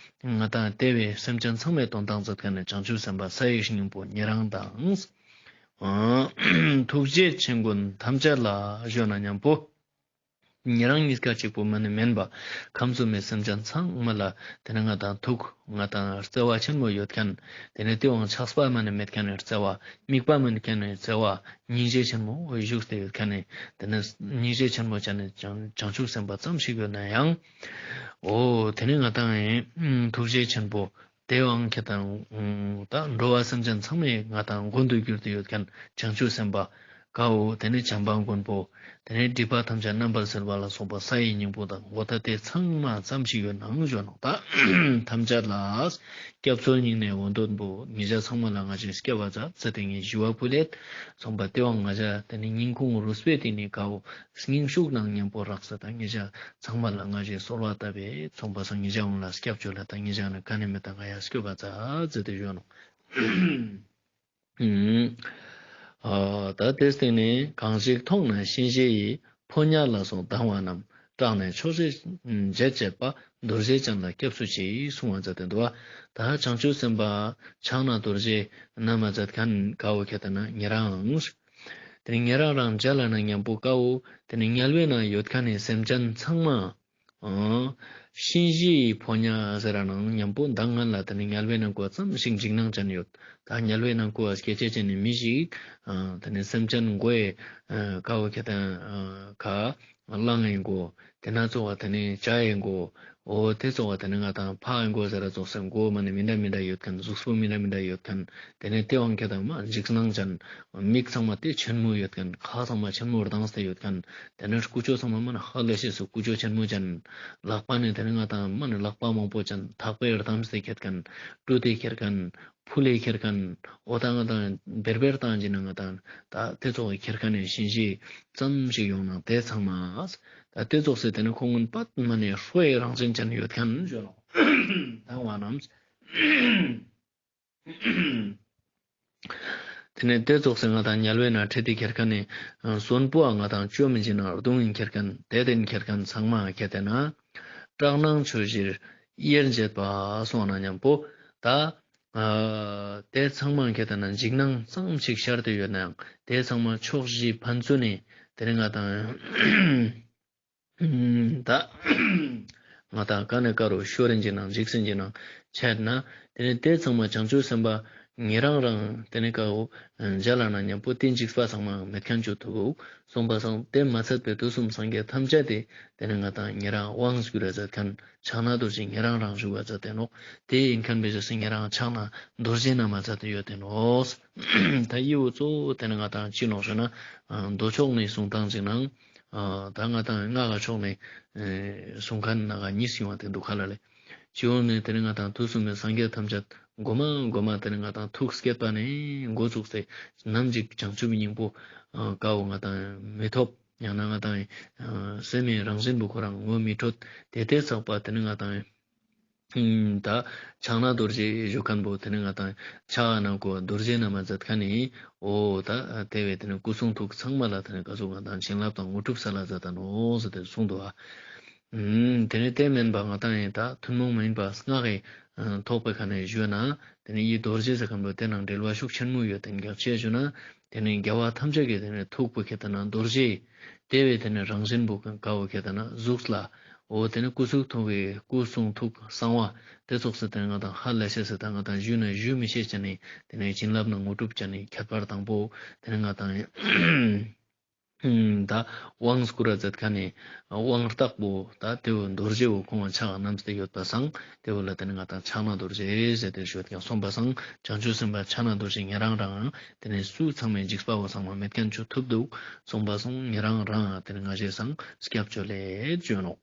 ང་དང་དེ་བའི་སེམས་ཅན་ཚང་མའི་དོན་དག་མཛད་མཁན་ནི་བྱང་ཆུབ་སེམས་དཔའ་ས་ཡི་སྙིང་པོ་ཉེ་རང་དང་ཨ་ཐུགས་རྗེ་ཆེན་མགོན་ཐམས་ཅད་ལ་ཞུ་ན་མཉམ་པོ། ཉེ་རང་གཉིས་ཀ་གཅིག་པོ་མ་ནི་མེན་པ། ཁམས་གསུམ་པའི་སེམས་ཅན་ཚང་མ་ལ་དེ་ནི་ང་དང་ཐུགས་ང་དང་བརྩེ་བ་ཆེན་མོ་ཡོད་མཁན། དེ་ནི་དེའང་ཆགས་པ་མ་ནི་མེད་མཁན་ནི་བརྩེ་བ། དམིགས་པ་མ་ནི་མཁན་ནི་བརྩེ་བ། སྙིང་རྗེ་ཆེན་མོ་བཞུགས་ཏེ་ཡོད་མཁན་ནི། དེ་ནི་སྙིང་རྗེ་ཆེན་མོ་ཅན་ནི་བྱང་བྱང་ཆུབ་སེམས་དཔའ་ཙམ་ཞིག་ཡོད་ན་ཡང་། འོ་དེ་ནི་ང་དང་ཡིན་ཐུགས་རྗེ་ཆེན་པོ། དེའང་ཁྱེད་དང་ད་འགྲོ་བ་སེམས་ཅན་ཚང་མའི་ང་དང་མགོན་དུ་གྱུར་ཏེ་ཡོད་མཁན་བྱང་ཆུབ་སེམས་དཔའ་ག་འོ་དེ་ནི་བྱམས་པ་མགོན་པོ། དེ་ནི་སྒྲིབ་པ་ཐམས་ཅད་རྣམ་པར་སེལ་བ་ལ་སོགས་པ་ས་ཡི་སྙིང་པོ་དང་འོ་ད་དེ་ཚང་མ་ཙམ་ཞིག་ཡོད་ནང་ཞུ་ནོག། ད་ཐམས་ཅད་ལ་སྐྱབས་སུ་སྙིང་ནས་འོ་འདོན་པོ། ཉེ་ཞ་ཚང་མ་ལ་ང་ཞའི་སྐྱབས་པ་མཛད་ཟེར་ཏེ་ངས་ཞུ་བ་ཕུལ་ལེད། སོང་པ་དེའང་ང་ཞ་དེ་ནི་སྙིང་ཁུང་རུས་པའི་གཏིང་ནས་ག་འོ་སྙིང་ཤུགས་ནང་མཉམ་པོ་རག་ས་ད་ཉེ་ཞ་ཚང་མ་ལ་ང་ཞའི་གསོལ་བ་བཏབ་པའི་སོང་པ་སང་ཉེ་ཞ་འོང་ལ་སྐྱབས་བཅོལ་ལ་ད་ཉེ་ཞ་ནི་ག་ནི་མེད་ད་ང་ཡ་སྐྱོབ་པ་མཛད་ཟེར་ཏེ་ཞུ་ནོག། ཨ་ད་དེ་སྟེང་ནས་གང་ཞིག་མཐོང་ན་གཤིན་རྗེ་ཡི། ཕོ་ཉ་ལ་སོགས་སྡང་བ་རྣམས། སྐྲག་ནས་ཕྱོགས་བཞིར་འབྱེད་བྱེད་པ། རྡོ་རྗེ་ཅན་ལ་སྐྱབས་སུ་མཆི། གསུང་བ་མཛད་དེ་འདུག་པ། ད་བྱང་ཆུབ་སེམས་དཔའ་ཕྱག་ན་རྡོ་རྗེ་བསྣམས་མཛད་མཁན་ག་འོ་ཁྱེད་ལྟ་ན་ཉེ་རང་དེ་ནི་ཉེ་རང་རང་མཇལ་ན་མཉམ་པོ་ག་འོ་དེ་ནི་དམྱལ་བའི་ནང་ཡོད་མཁན་ནི་སེམས་ཅན་ཚང་མ། ཨ་གཤིན་རྗེའི་ཕོ་ཉ་ཟེར་ར་ནང་མཉམ་པོ་མདང་ང་ལ་དེ་ནི་དམྱལ་བའི་ནང་ཀོ་ཙམ་ཞིག་འཇིགས་སྣང་ཅན་ཡོད། ད་དམྱལ་བའི་ནང་ཀོ་སྐྱེ་ཅེས་ཅན་ནི་མི་ཞིག་ཨ་དེ་ནི་སེམས་ཅན་མགོའི་ཨ་ག་འོ་ཁྱེད་ལྟ་ན་ཨ་ག་གླང་ངི་མགོ། དེ་ན་ཙོགས་པ་དེ་ནི་བྱ་ཡི་མགོ། འོ་དེ་ཙོགས་པ་དེ་ནི་ང་དང་ཕག་གི་མགོ་ཟེར་ར་ཙོགས་སེ་མགོ་མ་ནི་མི་འདྲ་མི་འདྲ་ཡོད་མཁན། གཟུགས་པོ་མི་འདྲ་མི་འདྲ་ཡོད་མཁན། དེ་ནི་དེ་དབང་ཁྱེད་དང་མ་འཇིགས་སྣང་ཅན། མིག་ཚང་མ་དེ་ཆེན་མོ་ཡོད་མཁན། ཁ་ཚང་མ་ཆེན་མོ་གདངས་ཏེ་ཡོད་མཁན། དེ་ནི་སྐུ་ཅོ་ཚང་མ་མ་ནི་ཧ་ལས་ཤེས་སུ་སྐུ་ཅོ་ཆེན་མོ་ཅན། ལག་པ་ནི་དེ་ནི་ང་དང་མ་ནི་ལག་པ་མང་པོ་ཅན། ཐག་པས་བསྡམས་ཏེ་ཁྱེར་མཁན། བཀྲུས་ཏེ་ཁྱེར་མཁན། ཕུལ་ལེ་ཁྱེར་མཁན། འོ་ད་ང་དང་བེར་བེར་བཏང་ཅེས་ན་ང་དང་ད་དེ་ཙོགས་ཁྱེར་མཁན་ནི་གཤིན་རྗེ་ཙམ་ཞིག་ཡོང་ན་དེ་ཚང་མ་ད་དེ་ཙོགས་སེ་དེ་ནི་ཁོང་གུན་པད་མ་ནི་ཧྲོའི་རང་བཞིན་ཅན་ཡོད་མཁན་ཞུ་ནོག། ད་བ་རྣམས་དེ་ནས་དེ་ཙོགས་སེ་ང་དང་དམྱལ་བའི་ནང་ཁྲིད་དེ་ཁྱེར་མཁན་ནི་གསོན་པོ་ང་དང་ཅོ་མི་འཇིགས་ན་རྡུང་ཡིན་ཁྱེར་མཁན་དེ་དེན་ཁྱེར་མཁན་ཚང་མ་ཁྱེད་ལྟ་ན་སྐྲག་སྣང་ཕྱོགས་བཞིར་དབྱེར་འབྱེད་པ་སོང་ན་མཉམ་པོ་ད་ཨ་དེ་ཚང་མ་ཁྱེད་ལྟ་ན་འཇིགས་སྣང་ཙམ་ཞིག་ཤར་ཏེ་ཡོད་ནའང་དེ་ཚང་མ་ཕྱོགས་བཞི་ཕན་ཚུན་ནས་དེ་ནི་ང་དང་ ད་ང་ཏང་ཀ་ནེ་ཀ་རུ་ཤོར་ཡིན་གྱི་ནང་འཇིགས་ཡིན་གྱི་ནང་ཆད་ན། དེ་ནེ་དེ་ཚང་མ་བྱང་ཆུབ་སེམས་དཔའ་ཉེ་རང་རང་དེ་ནེ་ཀ་བོ་མཇལ་ན་མཉམ་པོ་དེ་འཇིགས་པ་ཚང་མ་མེད་མཁན་ཅོ་ཐུབ་བོ། སོང་པ་སང་དེ་མ་ཚད་པའི་དུས་གསུམ་སངས་རྒྱས་ཐམས་ཅད་དེ་དེ་ནེ་ང་ཏང་ཉེ་རང་དབང་བསྐུར་ར་མཛད་མཁན་ཕྱག་ན་རྡོ་རྗེ་ཉེ་རང་རང་བཞུགས་པ་མཛད་དེ་ནོག་དེ་ཡིན་མཁན་པའི་རྗེས་སུ་ཉེ་རང་ཕྱག་ན་རྡོ་རྗེ་ན་མ་མཛད་དེ་ཡོད་དེ་ནོག་ད་འི་བོ་གཙོ་བོ་དེ་ནེ་ང་ཏང་ཅི་ནོག་ཞུ་ན། མདོ་ཕྱོགས་ནེ་གསུང་སྟངས་ཅིག་ནང་། ད་ང་ཏང་སྔགས་ཀ་ཕྱོགས་ནེ་གསུང་མཁན་ནང་གཉིས་ཡོང་བ་དེ་འདུག་ཁ་ལ་ལེ། སྤྱི་བོ་ནེ་དེ་ནེ་ང་ཏང་དུས་གསུམ་པའི་སངས་རྒྱས་ཐམས་ཅད་མགོ་མ་མགོ་མ་དེ་ནེ་ང་ཏང་ཐུགས་བསྐྱེད་པ་ནེ་འགོ་བཙུགས་ཏེ་ནམ་ཞིག་བྱང་ཆུབ་སྙིང་པོ་ཀ་བོ་ང་ཏང་མི་ཐོབ། ཡང་ན་ང་ཏང་སེམས་སི་རང་བཞིན་པོ་ཁོ་རང་ངོ་མི་འཕྲོད། དེ་དེ་ཚག་པ་དེ་ནེ་ང་ཏང་ད་ཕྱག་ན་རྡོ་རྗེ་ཞུ་མཁན་པོ་དེ་ནེ་ང་ཏང་ཕྱག་ནང་ཀོ་རྡོ་རྗེ་ན་མ་མཛད་མཁན་ནི་འོ་ད་དེ་བས་དེ་ནེ་སྐུ་གསུང་ཐུགས་ཚང་མ་ལ་དེ་ནེ་ཀ་ཟུག་ང་ཏང་བྱིན་རླབས་དང་དངོས་གྲུབ་སལ་ལ་མཛད་ད་ནོག་ཟེར་ཏེ་གསུངས་འདུག་ཨ། དེ་ནེ་དེ་མེན་པ་ང་ཏང་ཡིན་ད་ཐུན་མོང་མ་ཡིན་པ་སྔགས་ཀྱི་ཐོག་པའི་ཁ་ནེ་ཞུས་ན། དེ་ནེ་འི་རྡོ་རྗེ་ཟེར་མཁན་པོ་དེ་ནང་འབྲེལ་བ་ཤུགས་ཆེན་མོ་ཡོད་དེ་ནེ་ག་ཅི་ཞུ་ན། དེ་ནེ་རྒྱལ་བ་ཐམས་ཅད་ཀྱི་དེ་ནེ་ཐུགས་པོ་ཁེ་ཏེ་ན་རྡོ་རྗེ། དེ་བས་དེ་ནེ་རང་བཞིན་པོ་ཀ་བོ་ཁེ་ཏེ་ན་གཟུགས་ལ། འོ་དེ་ནེ་སྐུ་གསུང་ཐུགས་ཀྱི་སྐུ་གསུང་ཐུགས་གསང་བ་དེ་ཚོགས་སུ་དེ་ནེ་ང་ཏང་ཧ་ལས་ཤེས་སུ་ད་ང་ཏང་ཞུས་ན་ཞུ་མི་ཤེས་ཅན་ནི་དེ་ནེ་བྱིན་རླབས་ན་དངོས་གྲུབ་ཅན་ནི་ཁྱད་པར་དང་པོ་དེ་ནེ་ང་ཏང་ད་དབང་བསྐུར་ར་མཛད་མཁན་ནི་དབང་རྟགས་པོ་ད་དེ་བོ་རྡོ་རྗེ་བོ་ཁོང་ལ་ཕྱག་བསྣམས་ཏེ་ཡོད་པ་སང་དེ་བོ་ལ་དེ་ནེ་ང་ཏང་ཕྱག་ན་རྡོ་རྗེ་ཟེར་ཏེ་ཞུ་ཡོད་ཀྱང་སོང་པ་སང་བྱང་ཆུབ་སེམས་དཔའ་ཕྱག་ན་རྡོ་རྗེ་ཉེ་རང་རང་དེ་ནེ་སུ་ཚང་མའི་འཇིགས་པ་བོ་ཚང་མ་མེད་མཁན་ཆོ་ཐུབ་འདུག་སོང་པ་སང་ཉེ་རང་རང་དེ་ནེ་ང་ཞེས་སང་སྐྱབས་བཅོལ་ལེ་བཅོལ་ནོག་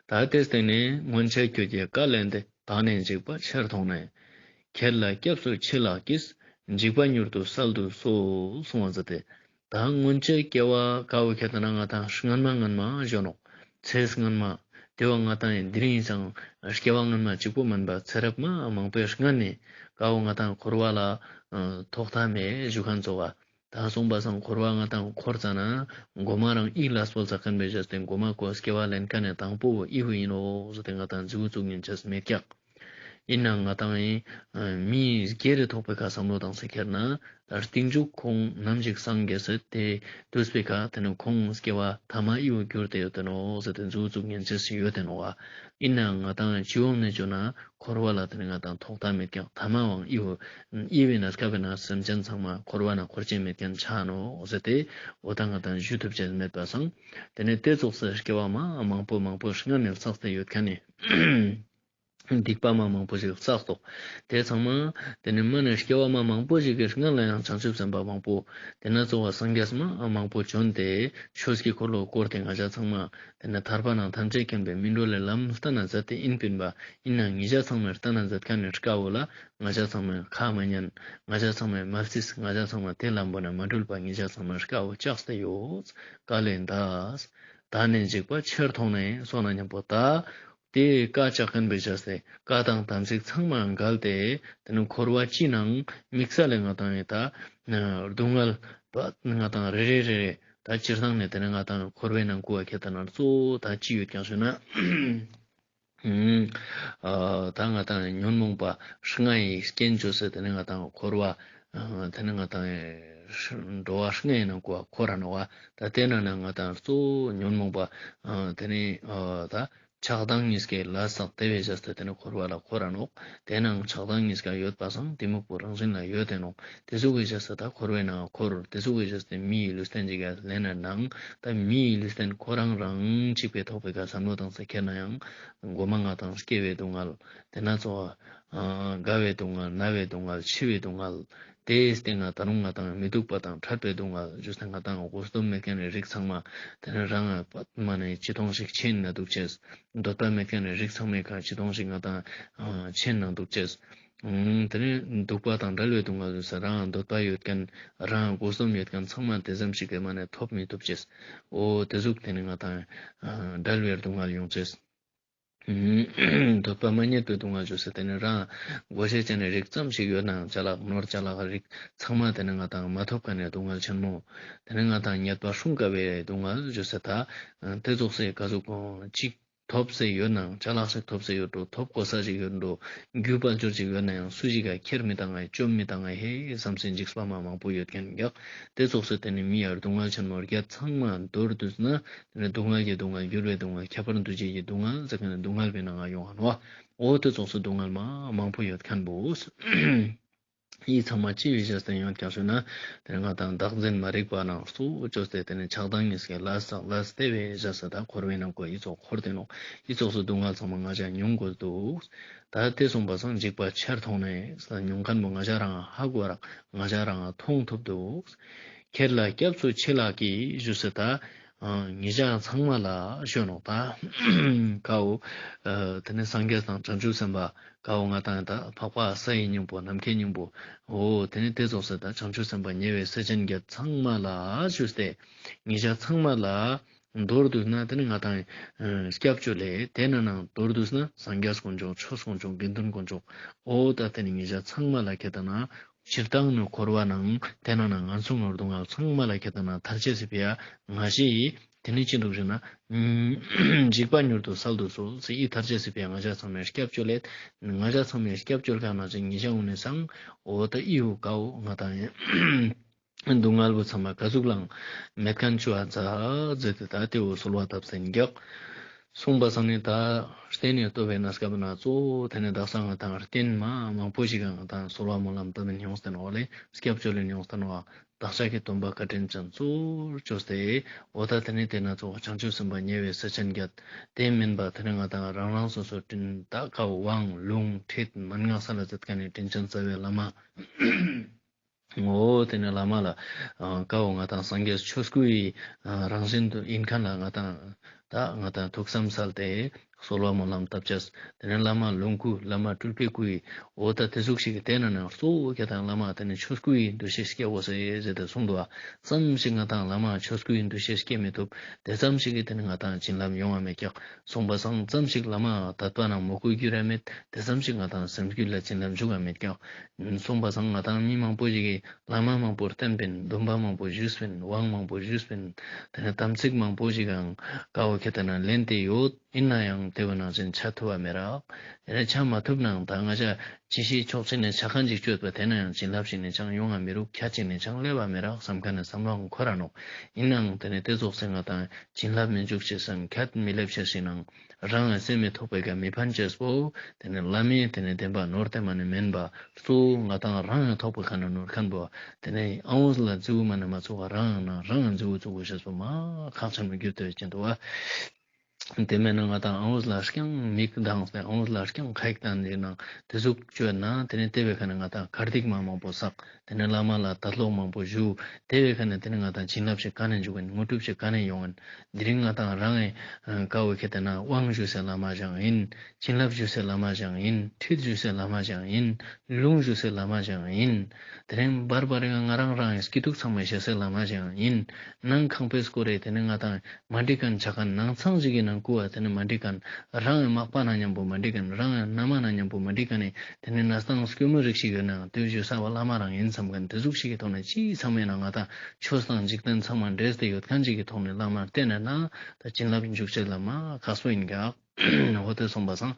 ད་དེ་སྟེང་ནེ་སྔོན་ཆད་ཁྱོད་ཀྱིས་བཀའ་ལན་ཏེ། བདག་ནི་འཇིགས་པ་ཆེར་མཐོང་ནས། ཁྱེད་ལ་སྐྱབས་སུ་མཆི་ལགས་ཀྱིས། འཇིགས་པ་མྱུར་དུ་བསལ་དུ་གསོལ། གསུངས་པ་མཛད་དེ། ད་སྔོན་ཆད་སྐྱེ་བ་ཀ་བོ་ཁེ་ཏེ་ན་ང་ཏང་སྔན་མ་སྔན་མ་ཞུ་ནོག་ཚེ་སྔན་མ། དེ་བོ་ང་ཏང་ཡིན་དེ་རིང་ཡིན་ཙང་སྐྱེ་བ་སྔན་མ་གཅིག་པོ་མིན་པ་ཚེ་རབས་མ་མང་པོའི་སྔན་ནེ་ཀ་བོ་ང་ཏང་འཁོར་བ་ལ་ཐོག་མཐའ་མེད་ཞུ་མཁན་ཚོ་བ། ད་སོང་པ་སང་འཁོར་བ་ང་ཏང་འཁོར་ཙ་ན་མགོ་མ་རང་ཡིད་ལ་སྤོ་ཚ་མཁན་པའི་བཞག་སྟེ་མགོ་མ་ཀོ་སྐྱེ་བ་ལེན་མཁན་ནི་དང་པོ་བོ་ཡིད་བོ་ཡིན་ནོག་ཟེར་ཏེ་ང་ཏང་མཛུ་གུ་བཙུགས་ཉན་ཆ་མེད་ཀྱག་ཡིན་ནའང་ང་ཏང་ཡིན་མི་སྒེར་རི་ཐོག་པའི་ཁ་བསམ་བློ་བཏང་སྟེ་ཁྱེར་ན་ད་རྟིང་མཇུག་ཁོང་ནམ་ཞིག་སངས་རྒྱས་སེ་དེ་དུས་པའི་ཁ་དེ་ནི་ཁོང་སྐྱེ་བ་ཐ་མ་ཡིད་བོ་གྱུར་ཏེ་ཡོད་དེ་ནོག་ཟེར་ཏེ་མཛུ་གུ་བཙུགས་ཉན་ཆ་ཡོད་དེ་ནོག་ཨ། ཡིན་ནའང་ང་ཏང་སྤྱི་ཡོངས་ནེ་བརྗོད་ན། འཁོར་བ་ལ་དེ་ནི་ང་ཏང་ཐོག་མཐའ་མེད་ཀྱག་ཐ་མ་བོ་ཡིན་ནོག་ཨ། ཡིན་པས་ན་སྐབས་ན་སེམས་ཅན་ཚང་མ་འཁོར་བ་ན་འཁོར་ཅན་མེད་མཁན་ཆ་ནོག་ཟེར་ཏེ་འོ་ད་ང་ཏང་ཞུ་ཐུབ་ཅན་མེད་པ་སང་། དེ་ནེ་དེ་ཙོགས་སུ་སྐྱེ་བ་མ་མང་པོ་མང་པོ་སྔ་ནེ་བསགས་ཏེ་ཡོད་མཁན་ནི་སྡིག་པ་མ་མང་པོ་ཞིག་བསགས་ཏོག་དེ་ཚང་མ་དེ་ནེ་མ་ནེ་སྐྱེ་བ་མ་མང་པོ་ཞིག་གི་སྔ་ལ་ཡང་བྱང་ཆུབ་སེམས་དཔའ་མང་པོ་དེ་ན་གཙོ་བོ་སངས་རྒྱས་མ་མང་པོ་བྱོན་ཏེ་ཆོས་ཀྱི་འཁོར་ལོ་བསྐོར་ཏེ་ང་ཞ་ཚང་མ་དེ་ནེ་ཐར་པ་ནང་ཐམས་ཅད་མཁྱེན་པའི་སྨིན་གྲོལ་ལས་ལམ་ལྟ་ན་མཛད་དེ་ཡིན་པིན་པ། ཡིན་ནའང་ང་ཞ་ཚང་མའི་ལྟ་ན་མཛད་མཁན་ནི་སྐབས་བོ་ལ་ང་ཞ་ཚང་མའི་ཁ་མ་ཉན། ང་ཞ་ཚང་མའི་མ་བརྩིས། ང་ཞ་ཚང་མ་དེ་ལམ་པོ་ནེ་མ་འགྲུལ་བ་ང་ཞ་ཚང་མའི་སྐབས་བོ་བཅགས་ཏེ་ཡོད། བཀའ་ལན་ད། ད་ནི་འཇིགས་པ་ཆེར་མཐོང་ནས་སོང་ན་མཉམ་པོ་ད། དེ་བཀའ་བཅག་མཁན་པའི་བྱས་ཏེ་བཀའ་དང་དམ་ཚིག་ཚང་མ་འགལ་ཏེ་དེ་ནི་འཁོར་བ་སྤྱིའི་ནང་དམིགས་བསལ་ལས་ང་ཏང་ཡིན་ད་སྡུག་བསྔལ་བ་ང་ཏང་རེ་རེ་རེ་རེ་ད་སྤྱིར་བཏང་ནེ་དེ་ནི་ང་ཏང་འཁོར་བའི་ནང་ཀོ་བ་ཁེ་ཏེ་ན་གཙོ་བོ་ད་ཅི་ཡོད་ཀྱང་ཞུ་ན། ཨ་ད་ང་ཏང་ཉོན་མོངས་པ་ལྔ་ཡི་རྐྱེན་བཅོས་སེ་དེ་ནི་ང་ཏང་འཁོར་བ་ཨ་དེ་ནི་ང་ཏང་འགྲོ་བ་ལྔའི་ནང་ཀོ་བ་འཁོར་ར་ནོག་པ། ད་དེ་ནང་ནེ་ང་ཏང་གཙོ་བོ་ཉོན་མོངས་པ་ཨ་དེ་ནི་ཨ་ད་ཆགས་སྡང་གཉིས་ཀའི་ལས་བསགས་དེ་བས་བྱས་ཏེ་དེ་ནི་འཁོར་བ་ལ་འཁོར་ར་ནོག་དེ་ནང་ཆགས་སྡང་གཉིས་ཀ་ཡོད་པ་སང་གཏི་མུག་པོ་རང་བཞིན་ལ་ཡོད་དེ་ནོག་དེ་ཟུག་གི་བྱས་ཏེ་ད་འཁོར་བའི་ནང་འཁོར། དེ་ཟུག་གི་བྱས་ཏེ་མི་ཡི་ལུས་རྟེན་ཅིག་ག་ལེན་ན་ནང་ད་མི་ཡི་ལུས་རྟེན་ཁོ་རང་རང་གཅིག་པའི་ཐོག་པའི་ཁ་བསམ་བློ་བཏང་སེ་ཁྱེར་ན་ཡང་མགོ་མ་ང་ཏང་སྐྱེ་བའི་སྡུག་བསྔལ། དེ་ན་གཙོ་བོ་ཨ་རྒ་བའི་སྡུག་བསྔལ། ན་བའི་སྡུག་བསྔལ། འཆི་བའི་སྡུག་བསྔལ། དེའི་སྟེང་ང་ད་རུང་ང་ཏང་མི་སྡུག་པ་དང་ཕྲད་པའི་སྡུག་བསྔལ་བཅོས་ཏེ་ང་ཏང་དགོས་སྡོམ་མེད་མཁན་ནི་རིགས་ཚང་མ་དེ་ནི་རང་ང་མ་ནེ་ཅི་ཐོང་ཞིག་ཆེན་ན་འདུག་ཅེས། འདོད་པ་མེད་མཁན་ནི་རིགས་ཚང་མའི་ཁ་ཅི་ཐོང་ཞིག་ང་ཏང་ཨ་ཆེན་ན་འདུག་ཅེས། ཨུམ། དེ་ནི་སྡུག་པ་དང་བྲལ་བའི་སྡུག་བསྔལ་བཅོས་ཏེ་རང་འདོད་པ་ཡོད་མཁན་རང་དགོས་སྡོམ་ཡོད་མཁན་ཚང་མ་དེ་ཙམ་ཞིག་གི་མ་ནེ་ཐོབ་མི་ཐུབ་ཅེས། འོ་དེ་ཟུག་དེ་ནི་ང་ཏང་ཨ་བྲལ་བའི་སྡུག་བསྔལ་ཡོང་ཅེས། འདོད་པ་མ་རྙེད་པའི་སྡུག་བསྔལ་བཅོས་ཏེ་དེ་ནི་རང་དགོས་ཤེས་ཅན་ནི་རིགས་ཙམ་ཞིག་ཡོད་ནའང་ཅ་ལག་ནོར་ཅ་ལག་རིགས་ཚང་མ་དེ་ནི་ང་ཏང་མ་ཐོབ་མཁན་ནི་སྡུག་བསྔལ་ཆེན་མོ། དེ་ནི་ང་ཏང་རྙེད་པ་སྲུང་དཀའ་བའི་སྡུག་བསྔལ་བཅོས་ཏེ་ད་དེ་ཙོགས་སེ་ག་ཟུག་གཅིག་ཐོབ་སེ་ཡོད་ནའང་ཅ་ལག་ཞིག་ཐོབ་སེ་ཡོད་འགྲོ། ཐོབ་གོ་ས་ཞིག་ཡོད་འགྲོ། རྒྱུ་དཔལ་འབྱོར་ཞིག་ཡོད་ནའང་སུ་ཞིག་ག་ཁྱེར་མི་བཏང་ང་བཅོམ་མི་བཏང་ང་ཧེ་བསམ་སེ་འཇིགས་པ་མ་མང་པོ་ཡོད་མཁན་ཀྱག། དེ་ཙོགས་སེ་དེ་ནི་མི་ཡ་སྡུག་བསྔལ་ཆེན་མོ་བརྒྱད་ཚང་མ་མདོར་བསྡུས་ན་དེ་ནི་སྡུག་བསྔལ་གྱི་སྡུག་བསྔལ། འགྱུར་བའི་སྡུག་བསྔལ། ཁྱབ་པ་འདུ་བྱེད་ཀྱི་སྡུག་བསྔལ་ཟེར་མཁན་ནི་སྡུག་བསྔལ་བའི་ནང་ང་ཡོང་ང་ནོག། འོ་དེ་ཙོགས་སེ་སྡུག་བསྔལ་མ་མང་པོ་ཡོད་མཁན་བོ། འི་ཚང་མ་ཅི་བའི་བཞག་སྟེ་ཡོང་ཀྱག་ཞུ་ན། དེ་ནི་ང་དང་བདག་འཛིན་མ་རིག་པ་ནང་སོ་བཅོས་ཏེ་དེ་ནི་ཆགས་སྡང་གཉིས་ཀྱི་ལས་བསགས་ལས་དེ་བའི་བཞག་ས་དང་འཁོར་བའི་ནང་ཀོ་འི་ཙོགས་འཁོར་ཏེ་ནོག། འི་ཙོགས་སུ་སྡུག་བསྔལ་ཚང་མ་ང་ཅག་མྱོང་དགོས་འདུག། ད་དེ་སོང་པ་སང་འཇིགས་པ་ཆེར་མཐོང་ནས་ས་མྱོང་མཁན་པོ་ང་ཅག་རང་ཧ་གོ་རག། ང་ཅག་རང་མཐོང་ཐུབ་འདུག། ཁྱེད་ལ་སྐྱབས་སུ་མཆི་ལགས་ཀྱིས་ཞུས་སེ་ད། ཨ་ང་ཅག་ཚང་མ་ལ་ཞུ་ནོག་ད། ཀ་བོ། ཨ་དེ་ནི་སངས་རྒྱས་དང་བྱང་ཆུབ་སེམས་དཔའ། ཀ་བོ་ང་དང་ད་འཕགས་པ་སའི་སྙིང་པོ་ནམ་མཁའི་སྙིང་པོ། འོ་དེ་ནི་དེ་ཙོགས་སེ་ད་བྱང་ཆུབ་སེམས་དཔའ་ཉེ་བའི་སྲས་ཆེན་བརྒྱད་ཚང་མ་ལ་ཞུས་ཏེ། ང་ཅག་ཚང་མ་ལ་མདོར་བསྡུས་ན་དེ་ནི་ང་དང་ཨ་སྐྱབས་བཅོལ་ལེ། དེ་ན་ནང་མདོར་བསྡུས་ན་སངས་རྒྱས་དཀོན་མཆོག་ཆོས་དཀོན་མཆོག་དགེ་འདུན་དཀོན་མཆོག། འོ་ད་དེ་ནི་ང་ཅག་ཚང་མ་ལ་ཁྱེད་ད་ན་སྤྱིར་བཏང་ནི་འཁོར་བ་ནང་དེ་ན་ནང་ང་ཚོ་ནོར་སྡུག་བསྔལ་ཚང་མ་ལ་ཁྱེད་ད་ན་ཐར་ཅེས་སི་ཕི་ཡ་ང་ཞེ་ཡི། དེ་ནི་ཅི་འདུག་ཞུ་ན། འཇིགས་པ་མྱུར་དུ་སེལ་དུ་གསོལ་ཟེར་འི་ཐར་ཅེས་སི་ཕི་ཡ་ང་ཅག་ཚང་མས་སྐྱབས་བཅོལ་ལེ། ང་ཅག་ཚང་མས་སྐྱབས་བཅོལ་ཁན་ནང་ཅིག་ང་ཅག་འོ་ནི་སང་འོ་ད་འི་བོ་ཀ་བོ་ང་དང་ཡ་སྡུག་བསྔལ་བོ་ཚང་མ་ཀ་ཟུག་ལའང་མེད་ཁན་ཅོ་བ་མཛད་ཟེར་ཏེ་ད་དེ་བོ་གསོལ་བ་བཏབ་སེ་ཨིན་ཀྱག། གསུངས་པ་སང་ནི་ད་བརྟེན་ནས་བསྟོད་པའི་གནས་སྐབས་ན་གཙོ་བོ་དེ་ནི་དག་ས་ང་དང་བརྟེན་མ་མང་པོ་ཞིག་ག་ང་དང་གསོལ་བ་སྨོན་ལམ་བཏབ་མིན་ཡོངས་ཏེ་ནོག་ལེ། སྐྱབས་བཅོལ་ལེ་ཡོངས་ཏེ་ནོག། བདག་ཅག་གི་སྟོན་པ་བཀའ་དྲིན་ཅན་གཙོ་བོར་བཅོས་ཏེ། འོ་ད་དེ་ནི་དེ་ན་གཙོ་བོ་བྱང་ཆུབ་སེམས་དཔའ་ཉེ་བའི་སྲས་ཆེན་བརྒྱད། དེ་མིན་པ་དེ་ནི་ང་དང་རང་རང་སོ་སོ་དྲིན་ད་ཀ་བོ་དབང་ལུང་ཁྲིད་མན་ངག་ས་ལ་མཛད་ཁན་ནི་དྲིན་ཅན་རྩ་བའི་བླ་མ། འོ་དེ་ནི་བླ་མ་ལ་ཀ་བོ་ང་དང་སངས་རྒྱས་ཆོས་སྐུའི་རང་བཞིན་དུ་ཨིན་ཁན་ལ་ང་དང་ད་ང་དང་ཐུགས་བསམ་གསལ་ཏེ། གསོལ་བ་སྨོན་ལམ་བཏབ་ཅེས། དེ་ནས་བླ་མ་ལོངས་སྐུ་བླ་མ་སྤྲུལ་པའི་སྐུ་ཡི། འོ་ད་དེ་ཟུག་ཞིག་གི་དེ་ན་ནང་གཙོ་བོ་ཁྱེད་དང་བླ་མ་དེ་ནས་ཆོས་སྐུ་ཡི་འདུ་ཤེས་སྐྱེ་དགོས་ཟེར་ཟེར་ཏེ་གསུངས་འདུག་བ། ཙམ་ཞིག་ང་དང་བླ་མ་ཆོས་སྐུ་ཡི་འདུ་ཤེས་སྐྱེ་མི་ཐུབ། དེ་ཙམ་ཞིག་གི་དེ་ནས་ང་དང་བྱིན་རླབས་ཡོང་བ་མེད་ཀྱག། གསུངས་པ་སང་ཙམ་ཞིག་བླ་མ་དད་པ་ནང་མོས་གུས་གྱུར་ར་མེད། དེ་ཙམ་ཞིག་ང་དང་སེམས་རྒྱུད་ལ་བྱིན་རླབས་འཇུག་ག་མེད་ཀྱག། གསུངས་པ་སང་ང་དང་མི་མང་པོ་ཞིག་གིས་བླ་མ་མང་པོ་བསྟེན་པིན། སྡོམ་པ་མང་པོ་ཞུས་པིན། དབང་མང་པོ་ཞུས་པིན། དེ་ནས་དམ་ཚིག་མང་པོ་ཞིག་གང་ཀ་བོ་ཁྱེད་དང་ན་ལེན་ཏེ་ཡོད། ཨིན་ནའང་དེ་བོ་ནང་བཞིན་ཆ་ཐུབ་བ་མེད་རག། དེ་ནས་ཆ་མ་ཐུབ་ནའང་ད་ང་ཅག་ཅི་ཤེས་ཕྱོགས་གཅིག་ནས་ཆ་ཁན་ཅིག་བཅོས་པ་དེ་ནའང་བྱིན་རླབས་ཤིག་ནས་ཅང་ཡོང་ང་མི་རུག། ཁྱད་ཅིག་ནས་ཅང་སླེབས་བ་མེད་རག་བསམ་ཁན་ནི་བསམ་བློའང་འཁོར་ར་ནོག། ཨིན་ནའང་དེ་ནས་དེ་ཙོགས་སེ་ང་དང་བྱིན་རླབས་མི་འཇུག་ཅེས་སམ་ཁྱད་མི་སླེབས་ཅེས་ཤིག་ནང་རང་ངི་སེམས་མི་ཐོགས་པའི་ཀ་མི་ཕན་ཅེས་པོ། དེ་ནས་བླ་མའི་དེ་ནས་བདེན་པ་ནོར་དེ་མ་ནི་མེན་པ། གཙོ་བོ་ང་དང་རང་ངི་ཐོགས་པའི་ཀ་ནས་ནོར་ཁན་པོ། དེ་ནས་ཨ་འོ་ལ་རྫི་བོ་མ་ནི་མ་ཚུགས་པ་རང་ངི་ནང་རང་ངི་རྫི་བོ་ཚུགས་དགོས་ཤེས་པོ་མ་ཁག་ཆེན་མོ་གྱུར་ཏེ་ཡོད་ཀྱིན་འདུག་བ། དེ་མེན་ན་ང་དང་ཨ་འོ་ལ་རྐྱང་མིག་གདངས་ཏེ་ཨ་འོ་ལ་རྐྱང་ཁ་ཡིག་བཏང་ནས་ནང་དེ་ཟུག་བཅོས་ན་དེ་ནས་དེ་བའི་ཀ་ནས་ང་དང་གར་སྡིག་མ་མང་པོ་བསགས། དེ་ནས་བླ་མ་ལ་དད་ལོག་མང་པོ་ཞུ། དེ་བའི་ཀ་ནས་དེ་ནས་ང་དང་བྱིན་རླབས་ཤིག་ག་ནས་འཇུག་ཨིན། དངོས་གྲུབ་ཤིག་ག་ནས་ཡོང་ཨིན། དེ་རིང་ང་དང་རང་ངི་ཀ་བོ་ཁྱེད་དེ་ན་དབང་ཞུ་སའི་བླ་མ་ཞིག་ཨིན། བྱིན་རླབས་ཞུ་སའི་བླ་མ་ཞིག་ཨིན། ཁྲིད་ཞུ་སའི་བླ་མ་ཞིག་ཨིན། ལུང་ཞུ་སའི་བླ་མ་ཞིག་ཨིན། དེ་རིང་བར་བར་ང་རང་རང་ངི་སྐྱིད་སྡུག་ཚང་མ་ཤེས་སའི་བླ་མ་ཞིག་ཨིན། ནང་ཁང་པའི་སྐོར་རེ་དེ་ནས་ང་དང་མ་འགྲིག་ཁན་ཆ་ཁན་ནང་ཚང་ཞིག་གི་ནང་ཁུ་བ་དེ་ནས་མ་འགྲིག་ཁན། རང་ངི་མག་པ་ན་མཉམ་པོ་མ་འགྲིག་ཁན། རང་ངི་ན་མ་ན་མཉམ་པོ་མ་འགྲིག་ཁན་ནི་དེ་ནས་ན་སྟངས་སྐྱོ་མོ་རིགས་ཤིག་ཡོད་ནའང་དེ་ཞུ་ས་བ་བླ་མ་རང་ཨིན་བསམ་ཁན་དེ་ཟུག་ཞིག་གི་ཐོག་ནས་ཅི་ཚང་མས་ན་ང་དང་ཆོས་དང་འཇིག་རྟེན་ཚང་མ་འདྲེས་ཏེ་ཡོད་ཁན་ཅིག་གི་ཐོག་ནས་བླ་མ་བསྟེན་ན་ན་ད་བྱིན་རླབས་འཇུག་ཅེས་ལ་མ་ཁག་པོ་ཨིན་ཀྱག། འོ་དེ་སོང་པ་སང་།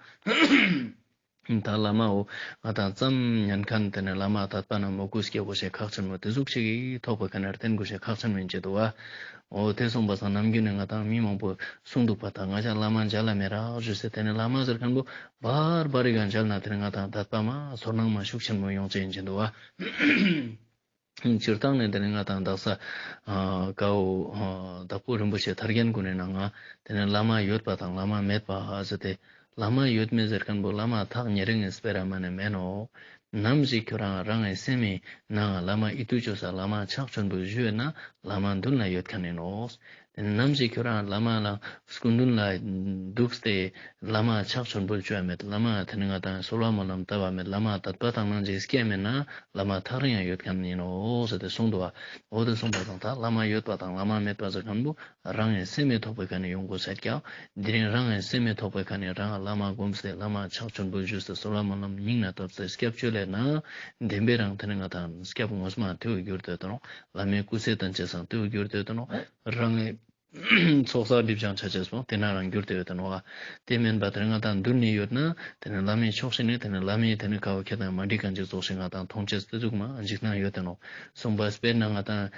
ད་བླ་མ་འོ་ང་དང་ཙམ་ཉན་ཁན་དེ་ནས་བླ་མ་དད་པ་ན་མོས་གུས་སྐྱེ་དགོས་ཤེས་ཁག་ཆེན་མོ་དེ་ཟུག་ཞིག་གི་ཐོག་པའི་ཀ་ནས་བསྟེན་དགོས་ཤེས་ཁག་ཆེན་མོ་ཨིན་ཅེ་འདུག་བ། འོ་དེ་སོང་པ་སང་ནམ་རྒྱུན་ནས་ང་དང་མི་མང་པོ་གསུངས་འདུག་པ། ད་ང་ཅག་བླ་མ་མཇལ་ལ་མི་རག་ཞུས་སེ་དེ་ནས་བླ་མ་ཟེར་ཁན་པོ་བར་བར་རི་ག་མཇལ་ན་དེ་ནས་ང་དང་དད་པ་མ་ཚོར་སྣང་མ་ཤུགས་ཆེན་མོ་ཡོང་ཅེས་ཨིན་ཅེ་འདུག་བ། སྤྱིར་བཏང་ནས་དེ་ནས་ང་དང་དག་ས་ཀ་བོ་དྭགས་པོ་རིན་པོ་ཆེ་ཐར་རྒྱན་གུན་ནི་ནང་ང་དེ་ནས་བླ་མ་ཡོད་པ་དང་བླ་མ་མེད་པ་ཟེར་ཏེ། བླ་མ་ཡོད་མེད་ཟེར་ཁན་པོ་བླ་མ་ཐག་ཉེ་རིང་ངི་སྤེ་ར་མ་ནས་མེན་ནོག། ནམ་ཞིག་ཁྱོ་རང་རང་ངི་སེམས་མི་ནང་ང་བླ་མ་ཨིད་ཏུ་ཅོ་ས་བླ་མ་ཕྱག་མཆོད་འབུལ་ཞུ་ཡོད་ན་བླ་མ་མདུན་ལ་ཡོད་ཁན་ཨིན་ནོག། ནམ་ཞིག་ཁྱོ་རང་བླ་མ་ལ་སྐུ་མདུན་ལ་འདུག་སྟེ་བླ་མ་ཕྱག་མཆོད་འབུལ་ཅོ་ཡ་མེད། བླ་མ་དེ་ནས་ང་དང་གསོལ་བ་སྨོན་ལམ་བཏབ་པ་མེད། བླ་མ་དད་པ་དང་ནང་ཞིག་སྐྱེ་མེད་ན་བླ་མ་ཐག་རིང་ཡང་ཡོད་ཁན་ཨིན་ནོག་ཟེར་ཏེ་གསུངས་འདུག་བ། འོ་དེ་གསུངས་པ་དང་ད་བླ་མ་ཡོད་པ་དང་བླ་མ་མེད་པ་ཟེར་ཁན་པོ་རང་ངི་སེམས་མི་ཐོགས་པའི་ཀ་ནས་ཡོང་དགོས་ཤེས་ཀྱག། དེ་རིང་རང་ངི་སེམས་མི་ཐོགས་པའི་ཀ་ནས་རང་བླ་མ་སྒོམ་སྟེ་བླ་མ་ཕྱག་མཆོད་འབུལ་ཞུས་ཏེ་གསོལ་བ་སྨོན་ལམ་སྙིང་ནས་བཏབ་སྟེ་སྐྱབས་བཅོལ་ལེ་ན་བདེན་པའི་རང་དེ་ནས་ང་དང་སྐྱབས་ངོ་མ་དེ་བོ་གྱུར་ཏེ་ཡོད་ནོག། བླ་མའི་སྐུ་ཚེ་དང་བཅས་ས་དེ་བོ་གྱུར་ཏེ་ཡོད་ནོག། རང་ངི་ ཚོགས་བསགས་སྒྲིབ་སྦྱང་ཆ་ཅེས་པོ་དེ་ན་རང་འགྱུར་ཏེ་ཡོད་དེ་ནོག་པ། དེ་མེན་པ་དེ་ནི་ང་དང་མདུན་ནེ་ཡོད་ན་དེ་ནི་བླ་མའི་ཕྱོགས་ཤིག་ནེ་དེ་ནི་བླ་མའི་དེ་ནི་ཀ་བོ་ཁྱེད་དང་མ་འགྲིག་མཁན་ཅིག་ཙོགས་ཤིག་ང་དང་མཐོང་ཅེས་ཏེ་ཟུག་མ་འཇིགས་སྣང་ཡོད་དེ་ནོག། གསུངས་པ་དཔེར་ན་ང་དང་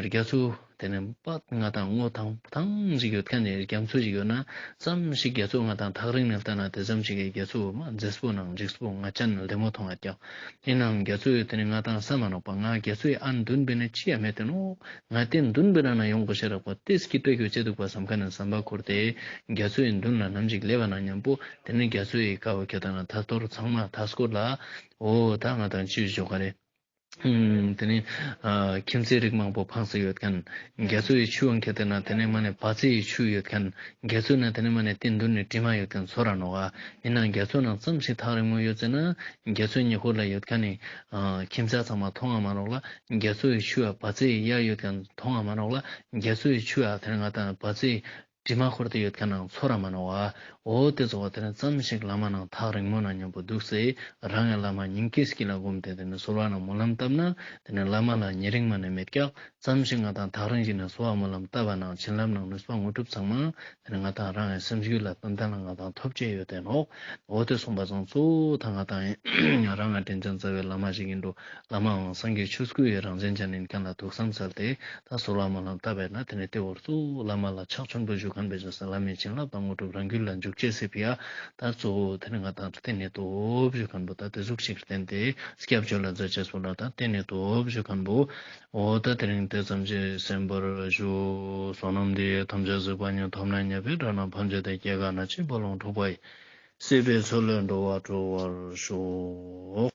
རྒྱ་མཚོ་དེ་ནི་པད་ང་དང་སྔོ་ཐང་ཐང་ཞིག་ཡོད་མཁན་ནི་རྒྱ་མཚོ་ཞིག་ཡོད་ན་ཙམ་ཞིག་རྒྱ་མཚོ་ང་དང་ཐག་རིང་ནེ་ལྟ་ན་དེ་ཙམ་ཞིག་གི་རྒྱ་མཚོ་མ་མཛེས་པོ་ནང་འཇིགས་པོ་ང་ཅན་ལྡེ་མོ་མཐོང་ང་ཀྱང་། ཡིན་ནའང་རྒྱ་མཚོ་ཡི་དེ་ནི་ང་དང་ས་མ་ནོག་པ། ང་རྒྱ་མཚོ་ཡི་ཨ་མདུན་པེ་ནེ་ཅི་ཡ་མེད་དེ་ནོག། ང་དེ་མདུན་པེ་རང་ན་ཡོང་དགོས་ཤེས་རག་པ་དེ་སྐྱིད་པོ་ཡོད་ཅེ་འདུག་པ་བསམ་མཁན་ནི་བསམ་པ་འཁོར་ཏེ་རྒྱ་མཚོ་ཡི་མདུན་ལ་ནམ་ཞིག་སླེབས་པ་ན་མཉམ་པོ་དེ་ནི་རྒྱ་མཚོ་ཡི་ཀ་བོ་ཁྱེད་དང་ན་ཐ་ཐོར་ཚང་མ་མཐའ་སྐོར་ལ་འོ་ད་ང་དང་ཅི་ཞོག་ག་རེ། ཨུམ། དེ་ནི་ཨ་ཁྱིམ་མཚེས་རིགས་མང་པོ་ཕངས་སེ་ཡོད་མཁན། རྒྱ་མཚོ་ཡི་ཆུ་བོ་ཁྱེད་དེ་ན་དེ་ནི་མ་ནེ་བ་ཙེ་ཡི་ཆུ་ཡོད་མཁན། རྒྱ་མཚོ་ན་དེ་ནི་མ་ནེ་དེ་མདུན་ནེ་དྲི་མ་ཡོད་མཁན་ཚོར་ར་ནོག་པ། ཡིན་ནའང་རྒྱ་མཚོ་ནང་ཙམ་ཞིག་ཐག་རིང་མོ་ཡོད་ཟེར་ན་རྒྱ་མཚོའི་ཉེ་འཁོར་ལ་ཡོད་མཁན་ནི་ཨ་ཁྱིམ་ཚང་ཚང་མ་མཐོང་ང་མ་ནོག་ལ། རྒྱ་མཚོ་ཡི་ཆུ་ཡ་བ་ཙེ་ཡི་ཡ་ཡོད་མཁན་མཐོང་ང་མ་ནོག་ལ། རྒྱ་མཚོ་ཡི་ཆུ་ཡ་དེ་ནི་ང་དང་བ་ཙེ་དྲི་མ་འཁོར་ཏེ་ཡོད་མཁན་ནང་ཚོར་ར་མ་ནོག་པ། འོ་དེ་ཚོ་བ་དེ་ནི་ཙམ་ཞིག་བླ་མ་ནང་ཐག་རིང་མོ་ནང་མཉམ་པོ་འདུག་སེ་རང་ངི་བླ་མ་སྙིང་གའི་དཀྱིལ་ལ་བསྒོམས་ཏེ་དེ་ནི་གསོལ་བ་ནང་སྨོན་ལམ་བཏབ་ན་དེ་ནི་བླ་མ་ལ་ཉེ་རིང་མ་ནེ་མེད་ཀྱག། ཙམ་ཞིག་ང་དང་ཐག་རིང་ཞིག་ནེ་གསོལ་བ་སྨོན་ལམ་བཏབ་པ་ནང་བྱིན་རླབས་ནང་ནུས་པ་དངོས་གྲུབ་ཚང་མ་དེ་ནི་ང་དང་རང་ངི་སེམས་རྒྱུད་ལ་ཏན་ཏན་ལ་ང་དང་ཐོབ་ཅེས་ཡོད་དེ་ནོག། འོ་དེ་གསུངས་པ་ཙང་གཙོ་བོ་ད་ང་དང་རང་ང་དྲིན་ཅན་རྩ་བའི་བླ་མ་ཞིག་ཡིན་འགྲོ། བླ་མའང་སངས་རྒྱས་ཆོས་སྐུ་ཡི་རང་བཞིན་ཅན་ཡིན་མཁན་ལ་ཐུགས་བསམ་སལ་ཏེ་ད་གསོལ་བ་སྨོན་ལམ་བཏབ་པས་ན་དེ་ནི་དེ་བོར་གཙོ་བོ་བླ་མ་ལ་ཕྱག་མཆོད་པོ་ཞུ་མཁན་པེ་ཅོ་ས་བླ་མའི་བྱིན་རླབས་དང་དངོས་གྲུབ་རང་རྒྱུད་ལ་འཇུག་ཅེས་སི་ཕི་ཡ། ད་གཙོ་བོ་དེ་ནི་ང་དང་རྟེན་ནི་སྟོབས་ཞུ་མཁན་པོ་ད་དེ་ཟུག་ཞིག་བརྟེན་ཏེ་སྐྱབས་བཅོལ་ལ་མཛད་ཅེས་པོ་ལ་ད་རྟེན་ནི་སྟོབས་ཞུ་མཁན་པོ། འོ་ད་དེ་རིང་དེ་ཙམ་གྱིས་གསན་པར་ཞུ། བསོད་ནམས་འདི་ཡིས་ཐམས་ཅད་གཟིགས་པ་ཉིད། ཐོབ་ནས་ཉེས་པའི་དགྲ་རྣམས་ཕམ་བྱས་ཏེ། སྐྱེ་རྒ་ན་འཆིའི་རྦ་ཀློང་འཁྲུགས་པ་ཡི། སྲིད་པའི་མཚོ་ལས་འགྲོ་བ་སྒྲོལ་བར་ཤོག།